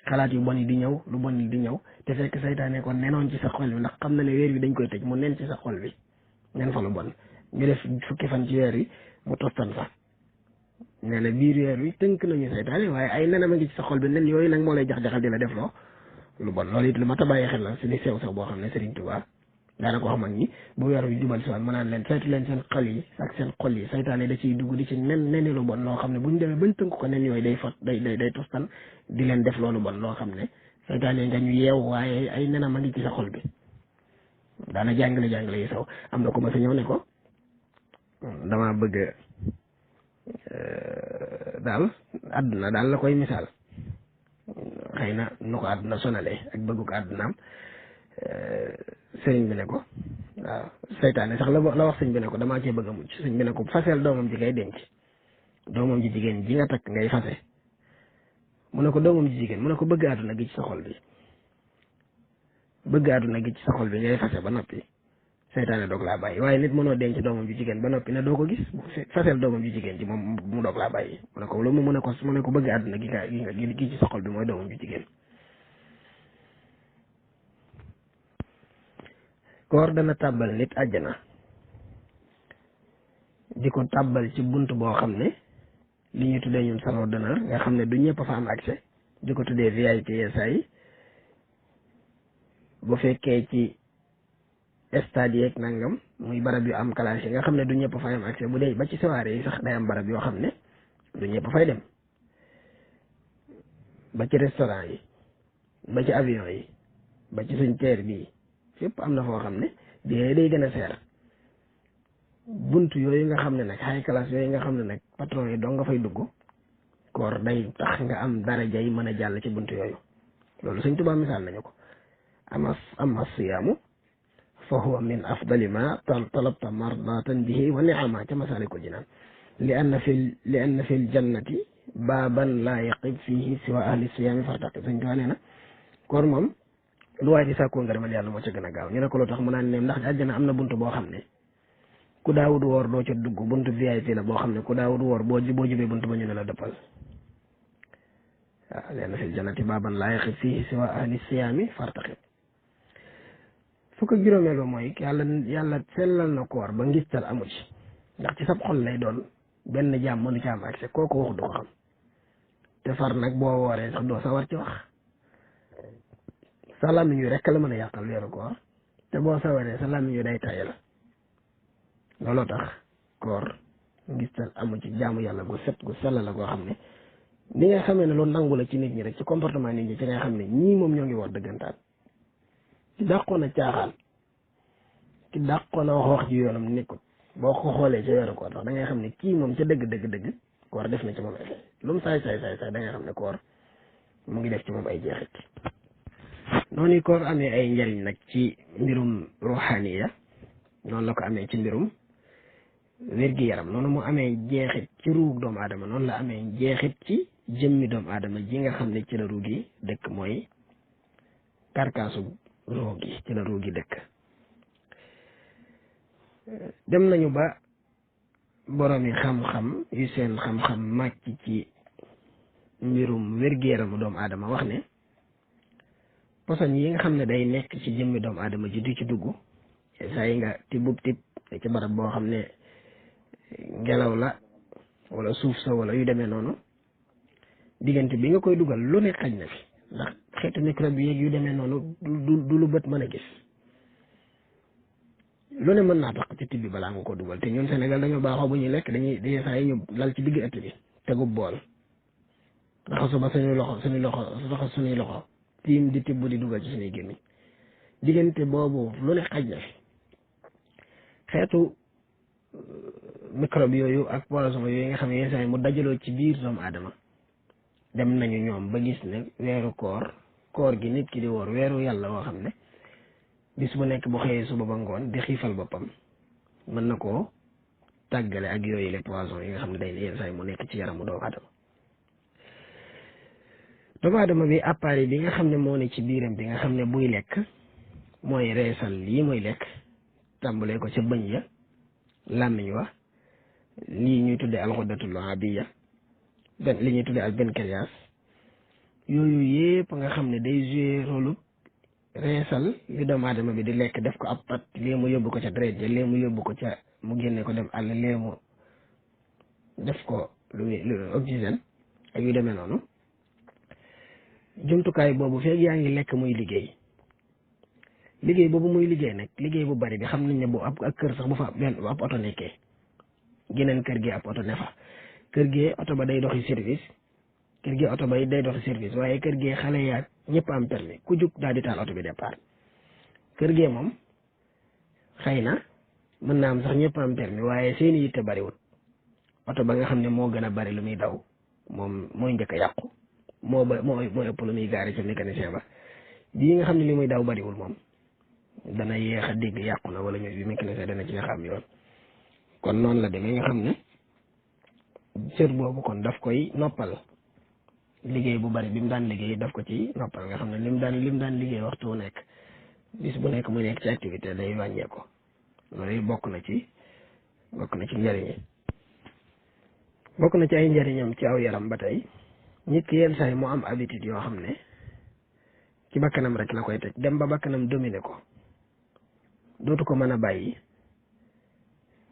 xalaat yu bon yi di ñëw lu bon yi di ñëw te fekk saytaane kon nenoon ci sa xol bi ndax xam na ne weer wi dañ koy tëj mu nen ci sa xol bi nen fa lu bon ñu def fukki fan ci weer wi mu tostan fa nee na biir weer wi tënk nañu saytaane waaye ay nenam a ngi ci sa xol bi nen yooyu nag moo lay jax-jaxal di la def loo lu bon loolu it lu mat a bàyyi xel la si li sew boo xam ne Serigne Touba daana ko xam ak ñi bu weer wi jubal si waat mu naan leen saytu leen seen xel yi ak seen xol yi saytaane da ciy dugg di ci neni lu bon loo xam ne buñ demee bañ tënk ko nen yooyu day tostan di leen def loolu bon loo xam ne saytaane nga ñu yeew waaye ay nenam a ngi ci sa xol bi daana jàngale yi sew am na ko ma sa ñëw ne ko dama bëgg daal àdduna daal la koy misaal xëy na nu ko àdduna sonalee ak bëggu ko àddunaam sëriñ bi ne ko waaw saytaane sax la wax sëriñ bi ne ko damaa cee bëgg a mucc sëriñ bi ne ko faseel doomam ji ngay denc doomam ji jigéen ji nga takk ngay fase mu ne ko doomam ji jigéen mu ne ko bëgg àdduna gi ci sa xol bi ngay fase ba noppi saytaane doog laa bàyyi waaye nit mënoo denc doomam ju jigéen ba noppi ne doo ko gis faseel doomam ju jigéen ji moom mu doog laa bàyyi mu ne ko lu mu ne ko bëgg àdduna gi ci sa xol bi mooy doomam ju jigéen. koor dana tàbbal nit àjjana di ko tàbbal ci bunt boo xam ne li ñu tuddee ñun salon d'honneur nga xam ne du ñëpp fa am accès di ko tuddee VIP yi bu fekkee ci stade yeeg nangam muy barab yu am classe yi nga xam ne du ñëpp fay am accès bu dee ba ci soirée yi sax day am barab yoo xam ne du ñëpp fay dem ba ci restaurant yi ba ci avion yi ba ci suñ teer bii fépp am na foo xam ne billet day gën a seer bunt yooyu nga xam ne nag high class yooyu nga xam ne nag patron yi doo nga fay dugg koor day tax nga am daraja yi mën a jàll ci bunt yooyu loolu Sëñ Tuubaa misaal nañu ko ama siyaamu fa huwa min afdali ma talabta mardatan bihi wa ni'ama ca Masaalikul Jinaan li anna fi l jannati baaban laa yaqib fihi siwa ahli siyaami fartaqib Sëñ Tuubaa nee na koor moom lu waay di sàkkoo ngërëmal yàlla moo ca gën a gaaw ñu ne ko lu tax mu naan ne ndax àjjana am na bunt boo xam ne ku daawud woor doo ca dugg buntu VIP la boo xam ne ku daawud woor boo jubee buntu ba ñu ne la dëppal waaw leen fil jannati baaban laa yaqib fihi siwa ahli siyaami fartaqib fukk ak juróomeel ba mooy yàlla sellal na koor ba ngistal amu ci ndax ci sab xol lay doon benn jaam mënu ci am accès kooku waxu du ko xam te far nag boo wooree sax doo sa war ci wax sa làmmiñ wi rekk la mën a yàqal weeru koor te boo sawaree sa làmmiñ wi day taye la looloo tax koor ngistal amu ci jaamu yàlla gu set gu sell la goo xam ne ni nga xamee ne loolu nangu la ci nit ñi rek ci comportement nit ñi ci nga xam ne ñii moom ñoo ngi war dëggantaan ci dàqoon a caaxaan ci dàqoon a wax ji yoonam nekkut boo ko xoolee ca weeru koor tax da ngay xam ne kii moom ca dëgg koor def na ci moom effet lu mu saay da ngay xam ne koor mu ngi def ci moom ay jeexit noonu koor amee ay njariñ nag ci mbirum ruhaniya noonu la ko amee ci mbirum wér-gi-yaram noonu mu amee jeexit ci ruug doomu aadama noonu la amee jeexit ci jëmmi doomu aadama ji nga xam ne ci la ruug yi dëkk mooy karkaasu ruug yi ci la ruug yi dëkk dem nañu ba boroomi xam-xam yu seen xam-xam màcc ci mbirum wér-gi-yaramu doomu aadama wax ne poson yi nga xam ne day nekk ci jëmmi doomu aadama ji du ci dugg saa yi nga tibbub tib ci barab boo xam ne ngelaw la wala suuf sa wala yu demee noonu diggante bi nga koy dugal lu ne xaj na fi ndax xeetu microbe yeeg yu demee noonu du lu bët mën a gis lu ne mën naa tax ci tib bi balaa nga ko dugal te ñun Sénégal dañoo baaxoo bu ñuy lekk dañuy saa yi ñu lal ci digg ëtt bi tegub bool raxasu ba suñuy loxo tiim di tibb di dugal ci suñuy gémmiñ diggante boobu lu ne xaj na fi xeetu microbe yooyu ak poison yooyu nga xam ne yenn saa yi mu dajaloo ci biir doomu aadama dem nañu ñoom ba gis ne weeru koor gi nit ki di woor weeru yàlla woo xam ne bis bu nekk bu xëyee suba ba ngoon di xiifal boppam mën na koo tàggale ak yooyu les poison yi nga xam ne day yenn saa yi mu nekk ci yaramu doomu aadama bi appareil bi nga xam ne moo ne ci biiram bi nga xam ne buy lekk mooy reesal lii mooy lekk tàmbalee ko ca bëñ ya làmmiñ wa lii ñuy tuddee alxudatul lu'abiyya li ñuy tuddee al pancréas yooyu yépp nga xam ne day jouer rôle reesal li doomu aadama bi di lekk def ko ab pat lii mu yóbbu ko ca deret ja lii mu yóbbu ko ca mu génne ko dem àll lii mu def ko lu oxygène ak yu demee noonu jumtukaay boobu feeg yaa ngi lekk muy liggéey boobu muy liggéey nag liggéey bu bari bi xam nañ ne bu ab kër sax bu fa ab oto nekkee geneen kër gi ab oto ne fa kër gi oto ba day doxi service kër gi oto ba day doxi service waaye kër gi xale yaag ñëpp am permis ku jug daal di taal oto bi départ kër gi moom xëy na mën naa am sax ñëpp am permis waaye seeni yitte bariwut oto ba nga xam ne moo gën a bari lu muy daw moom mooy njëkk a yàqu mooy ëpp lu muy gaari ca mécanicien ba bii nga xam ne li muy daw bariwul moom dana yéex a dégg yàqu na wala ñu bi mécanicien dana ci xam yoon kon noonu la demee nga xam ne cër boobu kon daf koy noppal liggéey bu bari bi mu daan liggéey daf ko ci noppal nga xam ne lim daan liggéey waxtu wu nekk bis bu nekk mu nekk ci activité day wàññeeku loolu bokk na ci njëriñ yi bokk na ci ay njëriñam ci aw yaram ba tey nit ki yenn saa yi mu am habitude yoo xam ne ci bakkanam rek la koy teg dem ba bakkanam dominer ko dootu ko mën a bàyyi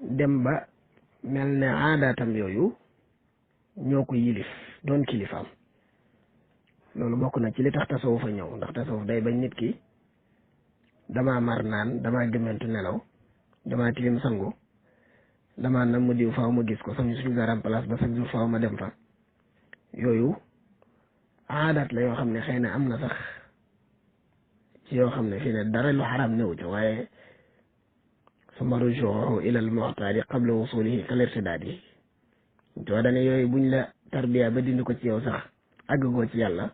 dem ba mel ne aadaatam yooyu ñoo ko yilif doon kilifaam loolu bokk na ci li tax tasawuf a ñëw ndax tasawuf day bañ nit ki damaa mar naan damaa gëmmentu nelaw damaa tilim sangu damaa nam mu diw faaw ma gis ko suñu garam place ba chaque jour faaw ma dem fa yooyu aadaat la yoo xam ne xëy na am na sax ci yoo xam ne fii ne dara lu xaraam newu ci waaye summa rujuuhu ila al muxtaari qabla wusulihi kal irtidaadi joo dane yooyu buñ la tarbiya ba dindi ko ci yow sax àggagoo ci yàlla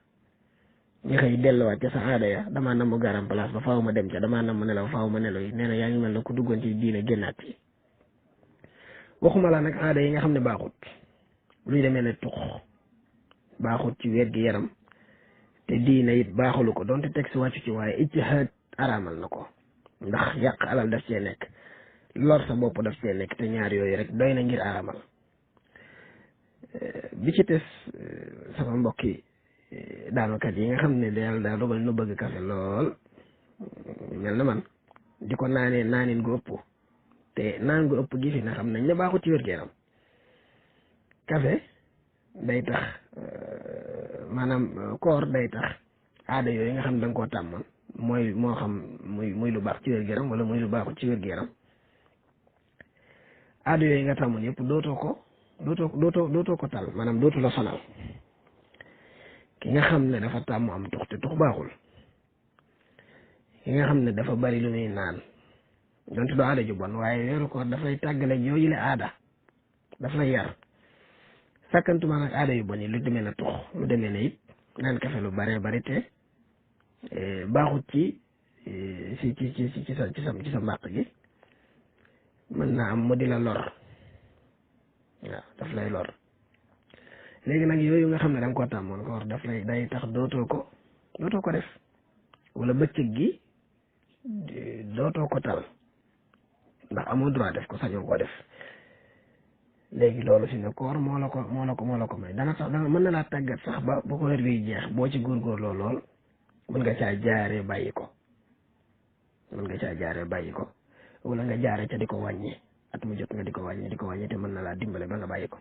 ñu xëy delluwaat ca sa aada ya damaa nam mu garam place ba faaw ma dem ca damaa nam mu nelaw faaw ma nelaw yi nee na yaa ngi mel ne ku duggoon ci diine génnaat ci waxuma la nag aada yi nga xam ne baaxut luy demee ne tux baaxut ci wér gi yaram te diine it baaxulu ko donte teg si wàccu ci waaye ijtihaad araamal na ko ndax yàq alal daf cee nekk lor sa bopp daf cee nekk te ñaar yooyu rek doy na ngir araamal bi ci tes sama mbokki daanukat yi nga xam ne yàlla daa dogal nu bëgg kafe lool mel na man di ko naanee naanin gu ëpp te naan gu ëpp gi fi na xam nañ ne baaxut ci wér-gu-yaram kafe day tax maanaam koor day tax aada yooyu nga xam ne da nga koo tàmmoon mooy moo xam muy lu baax ci wér-gu-yaram wala muy lu baaxut ci wér-gu-yaram aada yooyu nga tàmmoon yëpp dootoo ko tal maanaam dootu la sonal ki nga xam ne dafa tàmm am tux te tux baaxul ki nga xam ne dafa bari lu muy naan donte doo aada ju bon waaye weeru koor daf lay tàggale yooyu la aada daf lay yar sàkkantuma nag aada yu bon yi lu demee na tux lu demee na it naan kafe lu bare bari te baaxut ci sa mbàq gi mën naa am mu di la lor waaw daf lay lor léegi nag yooyu nga xam ne da nga koo tàmmoon ko war daf lay day tax dootoo ko def wala bëccëg gi dootoo ko tal ndax amoo droit def ko sañoo koo def léegi loolu fi ne koor moo la ko may dana tax mën na laa tàggat sax ba bu ko weer bi jeex boo ci góorgóorloo lool mën nga caa jaaree bàyyi ko wala nga jaare ca di ko wàññi at mu jot nga di ko wàññi te mën na laa dimbale ba nga bàyyi ko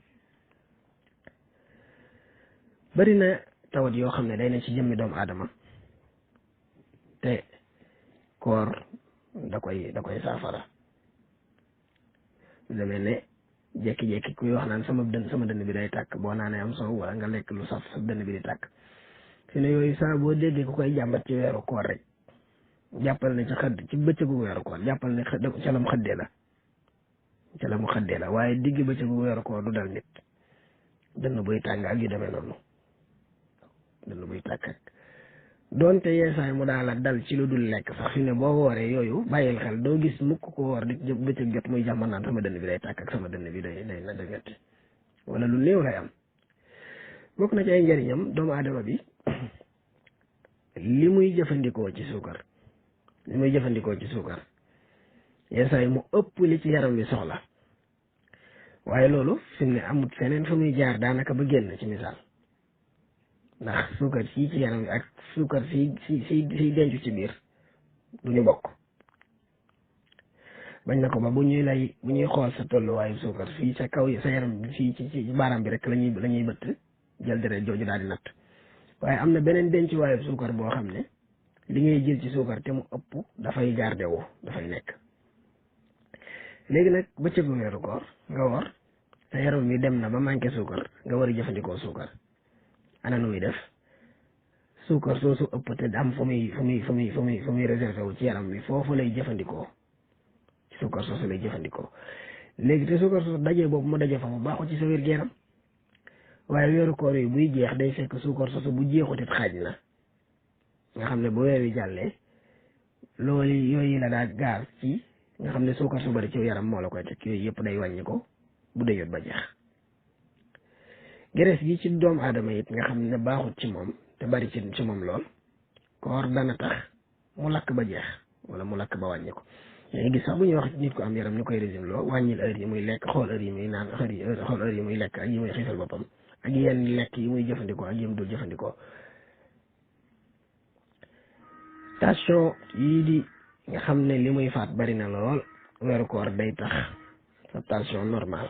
bari na tawat yoo xam ne day ne ci jëmmi doomu aadama te koor da koy saafara lu demee ne jekki-jekki kuy wax naan sama dënn bi day tàkk boo naanee am soow wala nga lekk lu saf sa dënn bi di tàkk fi ne yooyu saa boo déggee ku koy jàmbat ci weeru koor rek jàppal ne ci bëccëgu weeru koor jàppal ne ca la mu xëddee la waaye digg bëccëgu weeru koor du dal nit dënn buy tàng ak yu demee noonu dënn buy tàkk ak doonte yeesaay mu daala dal ci lu dul lekk sax fi ne boo wooree yooyu bàyyil xel doo gis mukk ko woor di bëccëg jot muy jàmmal naan sama dënn bi day tàkk ak sama dënn bi day na dëgët wala lu néew lay am bokk na ci ay njëriñam doomu aadama bi li muy jëfandikoo ci suukar yeesaay mu ëpp li ci yaram wi soxla waaye loolu fi mu ne amut feneen fa muy jaar daanaka ba génn ci misaal ndax suukar fii ci yaram wi ak suukar fii dencu ci biir du ñu bokk bañ na ko ba bu ñuy xool sa tolluwaayu suukar fii sa kaw sa yaram fii ci baaraam bi rek la ñuy bëtt jël deret jooju daal di natt waaye am na beneen dencuwaayu suukar boo xam ne li ngay jël ci suukar te mu ëpp dafay garde wu dafay nekk léegi nag bëccëgu weeru koor nga war sa yaram wi dem na ba manqué suukar nga war a jëfandikoo suukar ana nu muy def suukar soosu ëpp te am fu muy réservé wu ci yaram wi foofu lay jëfandikoo ci suukar soosu lay jëfandikoo léegi te suukar soosu dajee boobu mu daje fa mu baaxul ci sa wér gu yaram waaye weeru koor yi buy jeex day fekk suukar soosu bu jeexutit xaaj na nga xam ne bu weer wi jàllee loolu yooyu la daa gaar ci nga xam ne suukar su bari ci yaram moo la koy teg yooyu yëpp day wàññi ko bu dee yot ba jeex graisse gi ci doomu aadama it nga xam ne baaxut ci moom te bari ci moom lool koor dana tax mu lakk ba jeex wala mu lakk ba wàññi ko léegi gis sax bu ñuy wax nit ko am yaram ñu koy régime loo wàññil heure yi muy lekk xool heure yi muy naan xool heure yi muy lekk ak yi muy xiifal boppam ak yenn lekk yi muy jëfandikoo ak yi mu dul jëfandikoo tension yii di nga xam ne li muy faat bari na lool weeru koor day tax sa tension normal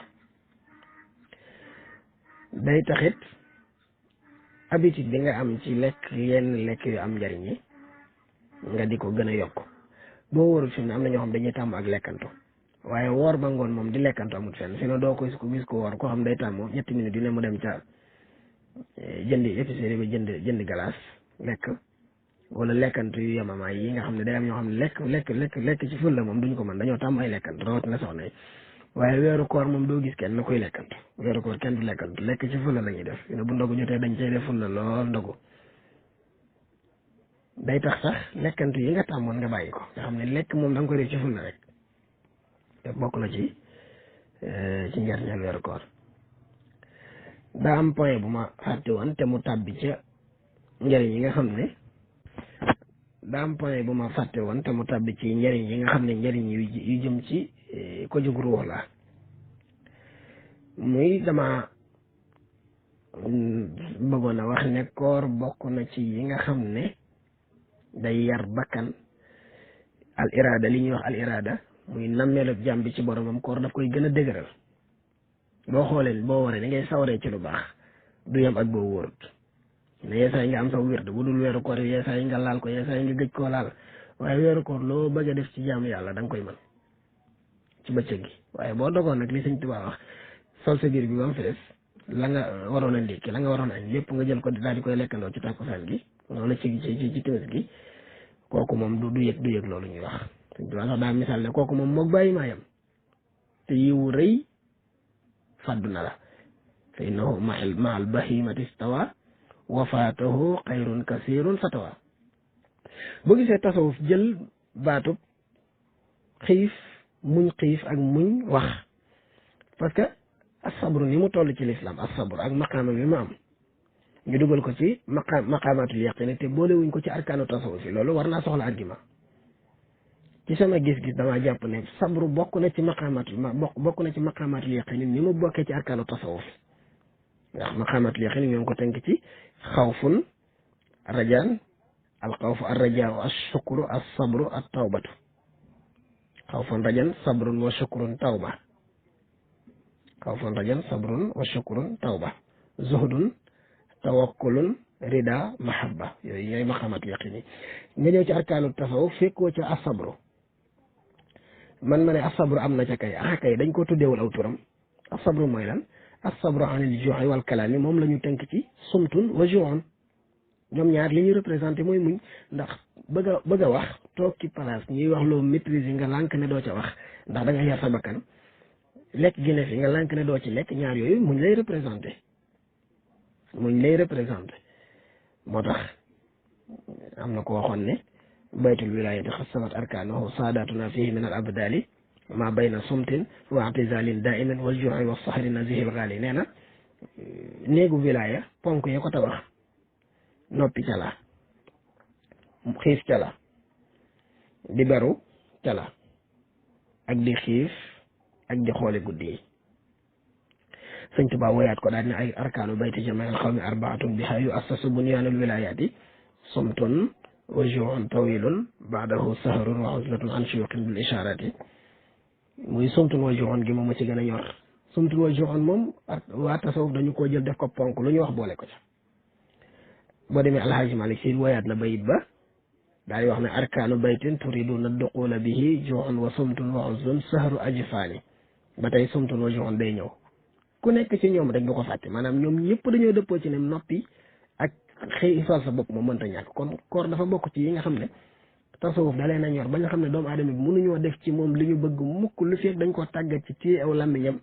day taxit habitude bi nga am ci lekk yenn lekk yu am njariñ yi nga di ko gën a yokk boo wóorul fi mu ne am na ñoo xam dañuy tàmm ak lekkantu waaye woor ba ngoon moom di lekkantu amut fenn sinon doo ko gis ko woor koo xam day tàmm ñetti minutes yu ne mu dem ca jëndi épicerie ba jënd glace lekk wala lekkantu yu yemamaay yi nga xam ne day am ñoo xam ne lekk ci ful la moom duñ ko mën dañoo tàmm ay lekkantu rawatina soxna yi waaye weeru koor moom doo gis kenn na koy lekkantu weeru koor kenn du lekkantu lekk ci ful la ñuy def ne bu ndogu jotee dañ cay def ful la lool ndogu day tax sax lekkantu yi nga tàmmoon nga bàyyi ko nga xam ne lekk moom da nga koy def ci ful la rek te bokk na ci njariñal weeru koor daa am point bu ma fàtte woon te mu tàbbi ca njariñ yi nga xam ne ci njariñ yi nga xam ne njariñ yu jëm ci ko jóg ruux la muy dama bëggoon a wax ne koor bokk na ci yi nga xam ne day yar bakkan al irada li ñuy wax al irada muy nammeelu jàmm bi ci boromam koor daf koy gën a dëgëral boo xoolee boo waree da ngay sawaree ci lu baax du yem ak boo wóorut ne yeesaay nga am saw wird bu dul weeru koor yi yeesaay nga laal ko yeesaay nga gëj koo laal waaye weeru koor loo bëgg a def ci jaamu yàlla da nga koy mën ci bëccëg gi waaye boo dogoon nag li Sëñ Tuubaa wax sol sa biir bi ba mu fees la nga waroon a ndékki la nga waroon a añ lépp nga jël ko daal di koy lekkandoo ci tàkkusaan gi loolu ci timis gi kooku moom du yëg loolu ñuy wax Sëñ Tuubaa sax daa misaal ne kooku moom moog bàyyi maa yam te yiwu rëy faddu na la fa innahu ma al bahimati stawa wafaatahu xayrun kasirun fatawa boo gisee tasawuf jël baatub xiif ak muñ wax parce que asabru ni mu toll ci lislaam asabru ak maqaama bi mu am ñu dugal ko ci maqaamaatul yaqin te boolewuñ ko ci arkaanu tasawuf yi loolu war naa soxla argument ci sama gis-gis damaa jàpp ne sabru bokk na ci maqaamaatul yaqin ni mu bokkee ci arkaanu tasawuf ndax maqaamaatul yaqin ñoo ngi ko tënk ci xawfun rajaan al xawfu ar rajaa as shukru as sabru at tawbatu xawfun rajaan sabrun wa shukrun tawba xawfun rajaan sabrun wa shukrun tawba zuhdun tawakkulun rida mahabba yooyu ñooy maqaamaatul yaqin yi nga ñëw ci arkaanu tasawuf fekkoo ca asabru man ma ne asabru am na ca kay dañ ko tuddeewul aw turam asabru mooy lan asabru anil juu'i wal kalaami moom la ñu tënk ci sumtun wa juu'un ñoom ñaar li ñuy représenté mooy muñ ndax bëgg a wax toog ci place ñuy wax loo maîtriser nga lànk ne doo ca wax ndax da nga yar sa bakkan lekk gi ne fi nga lànk ne doo ci lekk ñaar yooyu muñ lay représenté moo tax am na ko waxoon ne baytul wilayati xasamat arkaanahu saadatuna fihi min al abdali ma bayna sumtin wa atizalin daiman wal juu'i wa sahri nazihil ghali nee na néegu wilaya ponk ya ko tabax noppi ca la xiif ca la di beru ca la ak di xiif ak di xoole guddi yi Sëñ Tuubaa woyaat ko daal ne ay arkaanu bayti jamiil xawmi arbaatun biha yu assasu bunyaanul wilayaati sumtun wa juu'un tawilun baadahu sahrun wa uzlatun an shuyuqin bil ishaarati muy sumtun wa juu'un gi moom ma ci gën a ñor sumtun wa juu'un moom ak waa tasawuf dañu koo jël def ko ponk lu ñu wax boole ko ca boo demee Alhaaji Malik Si woyaat la bayit ba daay wax ne arkaanu baytin turiduna duqula bihi juu'un wa sumtun wa uzlun sahru ajfaani ba tey sumtun wa juu'un day ñëw ku nekk ci ñoom rek du ko fàtte maanaam ñoom ñëpp dañoo dëppoo ci ne noppi ak xiifal sa bopp moom mënta ñàkk kon koor dafa bokk ci yi nga xam ne tasawuf da leen a ñor ba nga xam ne doomu aadama bi mënuñoo def ci moom li ñu bëgg mukk lu fekk dañ ko tàggat ci téye aw làmmiñam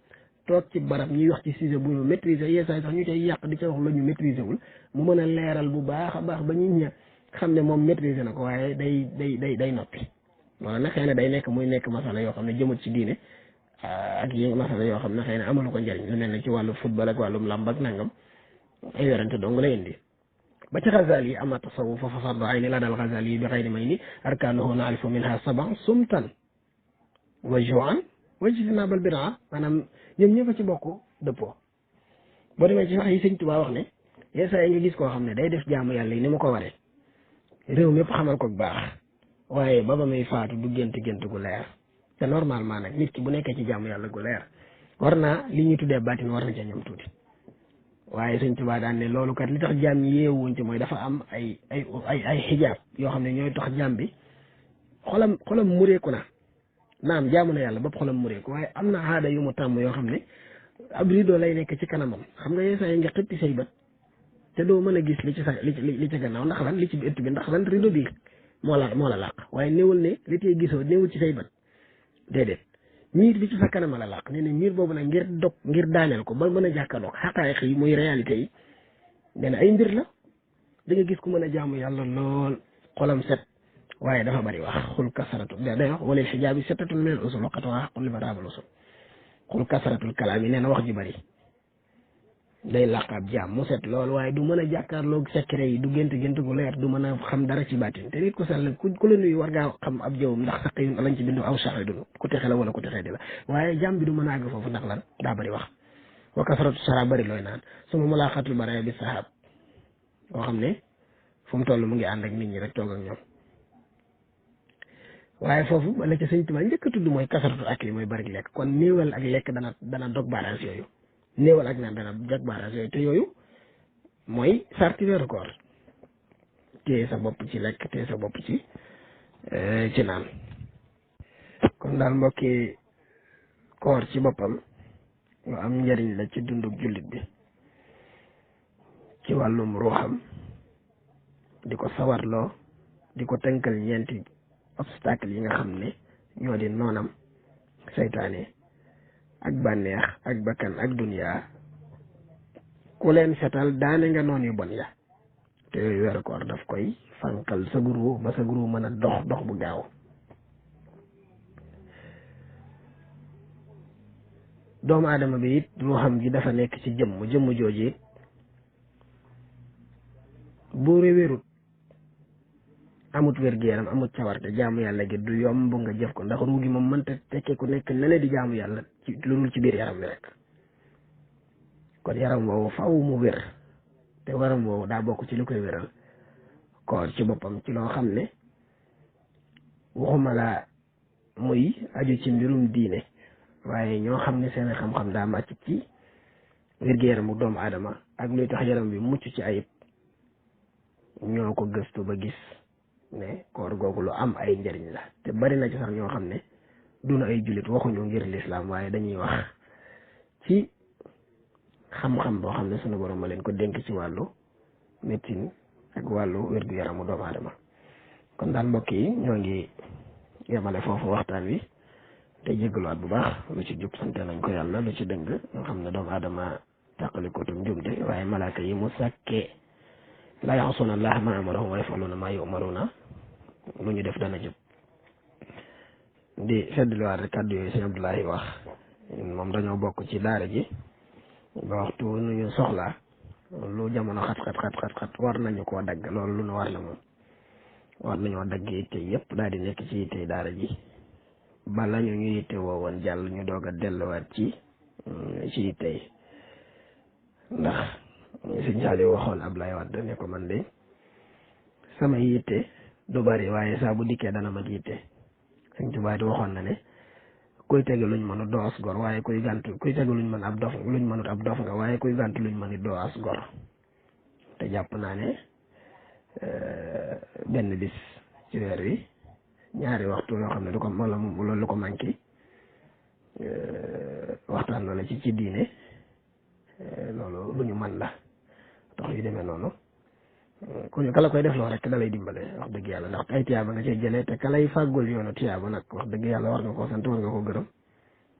toog ci barab ñuy wax ci sujet bu ñu maîtriser yeesaay sax ñu koy yàq di ca wax la ñu maîtriser wul mu mën a leeral bu baax a baax ba ñu ña xam ne moom maîtriser na ko waaye day noppi loolu nag xëy na day nekk muy nekk masala yoo xam ne jëmut ci diine ak yi masala yoo xam ne xëy na amalu ko njëriñ lu mel ne ci wàllu football ak wàllum làmb ak nangam ay werante dong la indi ba ci Ghazali yi ama tasawuf fa fardu ayni la dal Ghazali yi bi xayri may ni arkaanuhu naarifu minha saban sumtan wa ju'an wa ijtinaabal bidaa maanaam ñoom ñëpp a ci bokk dëppoo boo demee ci wax yi Sëñ Tuubaa wax ne yeesaa yi nga gis koo xam ne day def jaamu yàlla yi ni mu ko waree réew mépp xamal ko bu baax waaye ba muy faatu du gént gu leer te normalement nag nit ki bu nekkee ci jaamu yàlla gu leer war naa li ñuy tuddee baatin war na ca ñoom tuuti waaye Sëñ Tuubaa daan ne loolu kat li tax jaam yeewuñ ci mooy dafa am ay xijaab yoo xam ne ñooy tax jaam bi xolam mureeku na naam jaamu na yàlla bopp xolam mureeku waaye am na aada yu mu tàmm yoo xam ne ab rido lay nekk ci kanamam xam nga yeesaa yi nga xëppi say bët te doo mën a gis li ci sa li ci gannaaw ndax lan li ci ëtt bi ndax lan rido bi moo la làq waaye néewul ne li tey gisoo néewul ci say bët déedéet miir bi ci sa kanam la làq nee na miir boobu nag ngir daaneel ko ba mën a jàkkaarloog xaqaayiq yi muy réalité yi nee na ay mbir la da nga gis ku mën a jaamu yàlla lool xolam set waaye dafa bari wax xul kasaratu day wax walil xijaabi settatun minal usul waqatuha xaqun li maraabal usul xul kasaratul kalaam yi nee na wax ji bari day làq ab jaam mu set lool waaye du mën a jàkkaarloog secret yi du gént gu leer du mën a xam dara ci baatin te nit ku sell ku la nuyu war ngaa xam ab jawwam ndax saq yu lañ ci bindu aw shahidun ku texe la wala ku texe di la waaye jaam bi du mën a àgg foofu ndax lan daa bari wax wa kasaratu sara bari looy naan suma mulaaxatul baraya bi sahab boo xam ne fu mu toll mu ngi ànd ak nit ñi rek toog ak ñoom waaye foofu la ca sëñ Tuubaa njëkk a tudd mooy kasaratu ak li mooy bari lekk kon néewal ak lekk dana dog baaraas yooyu néewal ak naan dana dog baaraas yooyu te yooyu mooy sarti weeru koor téye sa bopp ci lekk téye sa bopp ci naan kon daal mbokki koor ci boppam lu am njëriñ la ci dunduk jullit bi ci wàllum ruuxam di ko sawarloo di ko tënkal ñeenti obstacle yi nga xam ne ñoo di noonam seytaane ak bànneex ak bakkan ak duniyaa ku leen fetal daane nga noon yu bon ya te yooyu weeru koor daf koy fanqal sa guru ba sa guru mën a dox bu gaaw doomu aadama bi it ruuxam gi dafa nekk ci jëmm jooju it bu wérut amut wér-gu-yaram amut cawarte jaamu yàlla gi du yomb nga jëf ko ndax ruu gi moom mënta tekkee ku nekk nele di jaamu yàlla ci lu dul ci biir yaram bi rek kon yaram woowu faw mu wér te waram woowu daa bokk ci li koy wéral koor ci boppam ci loo xam ne waxuma la muy aju ci mbirum diine waaye ñoo xam ne seen xam-xam daa màcc ci wér-gu-yaramu doomu aadama ak luy tax yaram bi mucc ci ayib ñoo ko gëstu ba gis ne koor googu lu am ay njëriñ la te bari na ci sax ñoo xam ne duna ay jullit waxuñu ngir lislaam waaye dañuy wax ci xam-xam boo xam ne sunu borom ma leen ko dénk ci wàllu médecine ak wàllu wér-gu-yaramu doomu aadama kon daal mbokk yi ñoo ngi yemale foofu waxtaan wi te jéggaluwaat bu baax lu ci jub sante nañ ko yàlla lu ci dëng nga xam ne doomu aadama tàqali ko tam njumte waaye malaaka yi mu sàkkee laa yaxsuuna llaaha maa amarahum wa yafaluuna maa yu'maruuna lu ñu def dana jub di seddliwaat rek kàddu yooyu sëñ Abdoulahi wax moom dañoo bokk ci daara ji ba waxtu nu ñu soxlaa lu jamono xat war nañu koo dagg loolu lu nu war la moom war nañoo dagg yitte yëpp daal di nekk ci yitte daara ji bala ñu yitte woowoon jàll ñu doog a delluwaat ci yitte yi ndax sëñ Saliou waxoon Ablaye Wade ne ko man de sama yitte du bari waaye saa bu dikkee dana mat yitte sëñ Tuubaa di waxoon na ne kuy tege luñ mënut doo as gor waaye kuy tege luñ mën ab dof luñ mënut ab dof nga waaye kuy gàntu luñ mën it doo as gor te jàpp naa ne benn bis ci weer wi ñaari waxtu yoo xam ne du ko wala loolu lu ko manqué waxtaan la ci diine loolu lu ñu mën la tax yu demee noonu ku ñu kala koy def loo rek da lay dimbale wax dëgg yàlla ndax ay tiyaaba nga cay jëlee te ka lay fàggul yoonu tiyaaba nag wax dëgg yàlla war nga koo sant war nga ko gërëm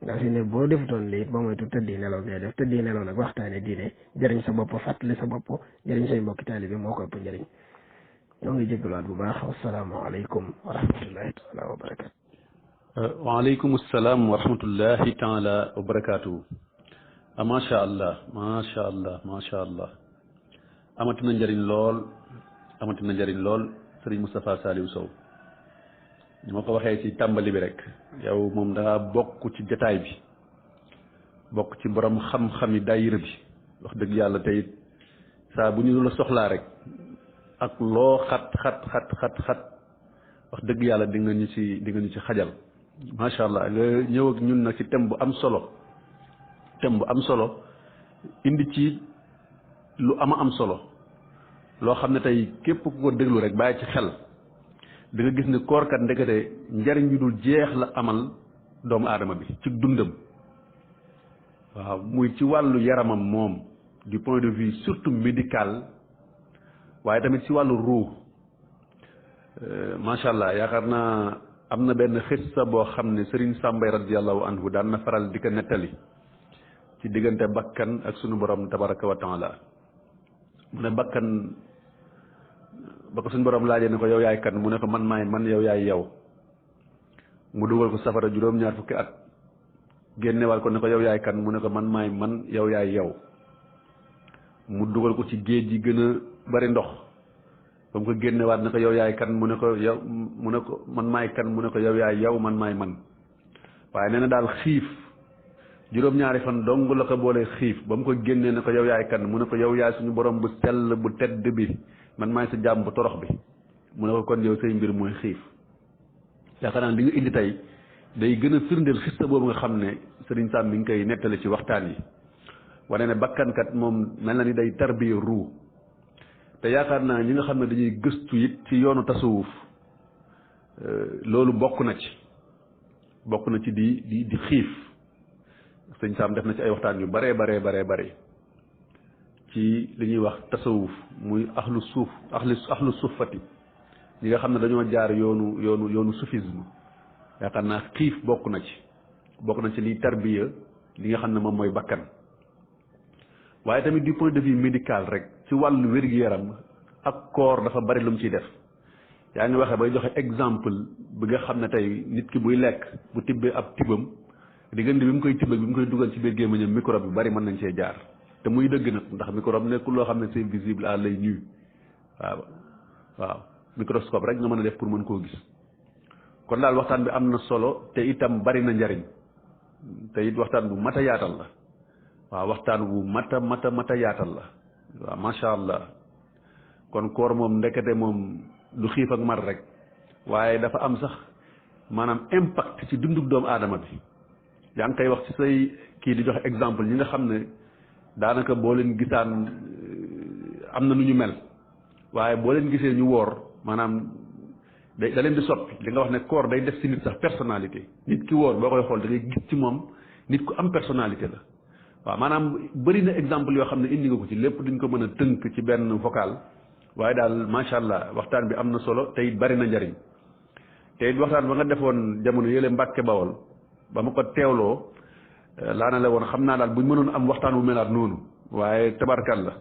ndax fi ne boo defutoon lii ba moytu tëddi nelaw ngay def tëddi nelaw nag waxtaane diine jëriñ sa bopp fàttali sa bopp jëriñ say mbokki taalibe moo ko ëpp njëriñ ñoo ngi jégaluwaat bu baax wasalaamaaleykum wa rahmatullahi taala wa barakaatu. waaleykum salaam wa rahmatullahi taala wa barakaatu. macha allah macha allah macha allah amati na njëriñ lool Serigne Moustapha Saliou Sow ni ma ko waxee ci tàmbali bi rek yow moom da bokk ci jataay bi bokk ci borom xam-xami daayira bi wax dëgg yàlla tey saa bu ñu la soxlaa rek ak loo xat wax dëgg yàlla di nga ñu ci xajal macha allah nga ñëw ak ñun nag ci thème bu am solo indi ci lu am solo loo xam ne tey képp ku ko déglu rek bàyyi ci xel da nga gis ne koorkat ndekete njariñ yu dul jeex la amal doomu aadama bi ci dundam waaw muy ci wàllu yaramam moom du point de vue surtout médical waaye tamit ci wàllu ruu macha allah yaakaar naa am na benn xissa boo xam ne Serigne Sambay radiyallahu anhu daan na faral di ko nettali ci diggante bakkan ak sunu borom tabaraka wa taala mu ne bakkan ba ko suñu borom laajee ne ko yow yaay kan mu ne ko man maay man yow yaay yow mu dugal ko safara juróom-ñaar fukki at génnewaat ko ne ko yow yaay kan mu ne ko man maay man yow yaay yow mu dugal ko ci géej gi gën a bari ndox ba mu ko génnewaat ne ko yow yaay kan mu ne ko yow mu ne ko man maay kan mu ne ko yow yaay yow man maay man waaye nee na daal xiif juróom-ñaari fan dong la ko boole xiif ba mu ko génnee ne ko yow yaay kan mu ne ko yow yaay suñu borom bu sell bu tedd bi man maay sa jaam bu torox bi mu ne ko kon yow say mbir mooy xiif yaakaar naa li nga indi tey day gën a firndeel xista boobu nga xam ne Serigne Sam mi ngi koy nettali ci waxtaan yi wane ne bakkankat moom mel na ni day tarbiya ruu te yaakaar naa ñi nga xam ne dañuy gëstu it ci yoonu tasawuf loolu bokk na ci di xiif sëñ Sam def na ci ay waxtaan yu baree bare ci li ñuy wax tasawuf muy axlu suufati ñi nga xam ne dañoo jaar yoonu soufisme yaakaar naa xiif bokk na ci liy tarbiya li nga xam ne moom mooy bakkan waaye tamit du point de vue médical rek ci wàllu wér-gu-yaram ak koor dafa bari lu mu ciy def yaa ngi waxee bay joxe exemple bi nga xam ne tey nit ki buy lekk bu tibbee ab tibam diggante bi mu koy tibb bi mu koy dugal ci biir gémmiñam microbe yu bari mën nañ cee jaar te muy dëgg nag ndax microbe nekkul loo xam ne c'est visible à l'œil nu waaw microscope rek nga mën a def pour mën koo gis kon daal waxtaan bi am na solo te itam bari na njariñ te it waxtaan bu mat a yaatal la waaw waxtaan bu mat a yaatal la waaw macha allah kon koor moom ndekete moom du xiif ak mar rek waaye dafa am sax maanaam impact ci dundug doomu aadama bi yaa ngi koy wax ci say kii di joxe exemple ñi nga xam ne daanaka boo leen gisaan am na nu ñu mel waaye boo leen gisee ñu woor maanaam da leen di soppi li nga wax ne koor day def ci nit sax personnalité nit ki woor boo koy xool da ngay gis ci moom nit ku am personnalité la waaw maanaam bëri na exemple yoo xam ne indi nga ko ci lépp duñ ko mën a tënk ci benn vocal waaye daal macha allah waxtaan bi am na solo te it bari na njariñ te it waxtaan ba nga defoon jamono yële Mbàkke Bawol ba ma ko teewloo laa na la woon xam naa daal buñ mënoon am waxtaan bu melaat noonu waaye tabarkal la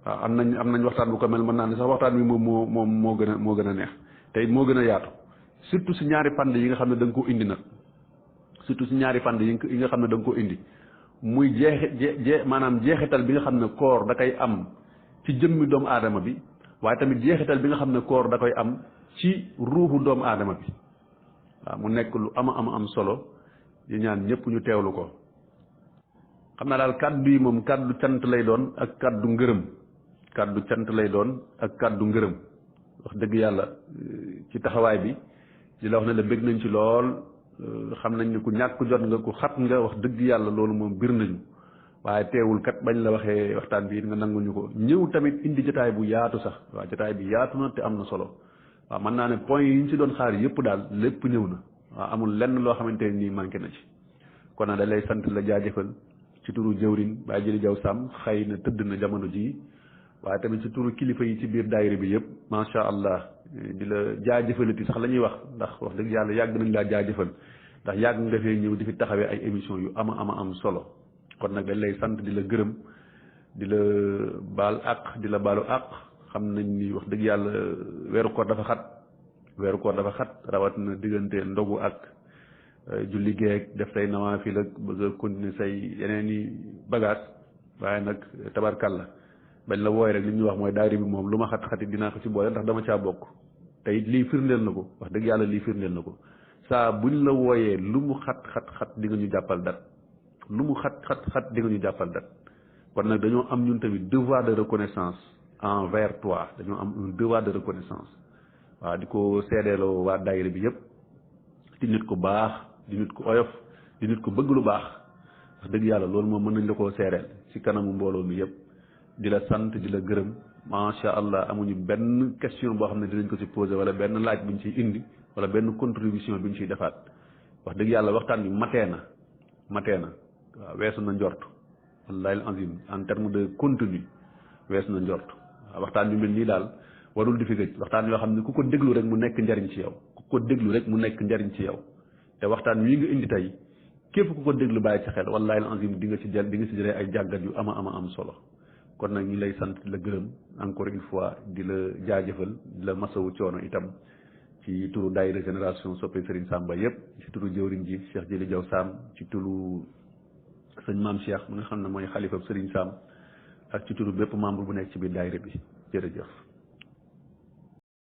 waaw am nañ waxtaan bu ko mel mën naa ne sax waxtaan bi moom moo gën a neex te it moo gën a yaatu surtout si ñaari fànn yi nga xam ne da nga koo indi nag surtout si ñaari fànn yi nga xam ne da nga koo indi muy maanaam jeexital bi nga xam ne koor da koy am ci jëmmi doomu aadama bi waaye tamit jeexital bi nga xam ne koor da koy am ci ruuxu doomu aadama bi waaw mu nekk lu am solo di ñaan ñëpp ñu teewlu ko xam naa daal kàddu yi moom kàddu cant lay doon ak kàddu ngërëm kàddu cant lay doon ak kàddu ngërëm wax dëgg yàlla ci taxawaay bi di la wax ne la bëgg nañ ci lool xam nañ ne ku ñàkk jot nga ku xat nga wax dëgg yàlla loolu moom bir nañu waaye teewul kat bañ la waxee waxtaan bi it nga nanguñu ko ñëw tamit indi jotaay bu yaatu sax waaw jotaay bi yaatu na te am na solo waaw mën naa ne point yi ñu ci doon xaar yëpp daal lépp ñëw na waaw amul lenn loo xamante ne nii manqué na ci kon nag da lay sant la jaajëfal ci turu jëwrin Baye Jili Jaw Sam xëy na tëdd na jamono jii waaye tamit ci turu kilifa yi ci biir daayira bi yëpp macha allah di la jaajëfalati sax la ñuy wax ndax wax dëgg yàlla yàgg nañ laa jaajëfal ndax yàgg nga fee ñëw di fi taxawee ay émission yu am solo kon nag dañ lay sant di la gërëm di la baal àq di la baalu àq xam nañ ni wax dëgg yàlla weeru koor dafa xat rawat na diggante ndogu ak julli geeg def say nawaafil ak bëgg a continuer say yeneen i bagage waaye nag tabarkalla bañ la wooye rek li ñuy wax mooy daayira bi moom lu ma xat-xati dinaa ko ci boole ndax dama caa bokk te it lii firndeel na ko wax dëgg yàlla lii firndeel na ko saa buñ la wooyee lu mu xat di nga ñu jàppal dat lu mu xat di nga ñu jàppal dat kon nag dañoo am ñun tamit devoir de reconnaissance envers toi dañoo am un devoir de reconnaissance waaw di ko seedeeloo waa daayira bi yëpp di nit ku baax di nit ku oyof di nit ku bëgg lu baax wax dëgg yàlla loolu moom mën nañ la koo seereel ci kanamu mbooloo mi yëpp di la sant di la gërëm macha allah amuñu benn question boo xam ne dinañ ko ci posé wala benn laaj buñ ciy indi wala benn contribution buñ ciy defaat wax dëgg yàlla waxtaan bi matee na waaw weesu na njort wallahi al azim en terme de contenu weesu na njort waaw waxtaan bi mel nii daal warul di fi gëj waxtaan yoo xam ne ku ko déglu rek mu nekk njariñ ci yow ku ko déglu rek mu nekk njariñ ci yow te waxtaan wii nga indi tey képp ku ko déglu bàyyi ci xel wallahi alazim di nga ci jëlee ay jàngat yu ama am solo kon nag ñu lay sant di la gërëm encore une fois di la jaajëfal di la masawu coono itam ci turu daayira génération soppe Serigne Sam Mbaye yëpp ci turu jëwriñ ji Cheikh Jili Diaw Sam ci turu sëñ Maam Cheikh mu nga xam ne mooy xalifab Serigne Sam ak ci turu bépp membre bu nekk ci biir daayira bi jërëjëf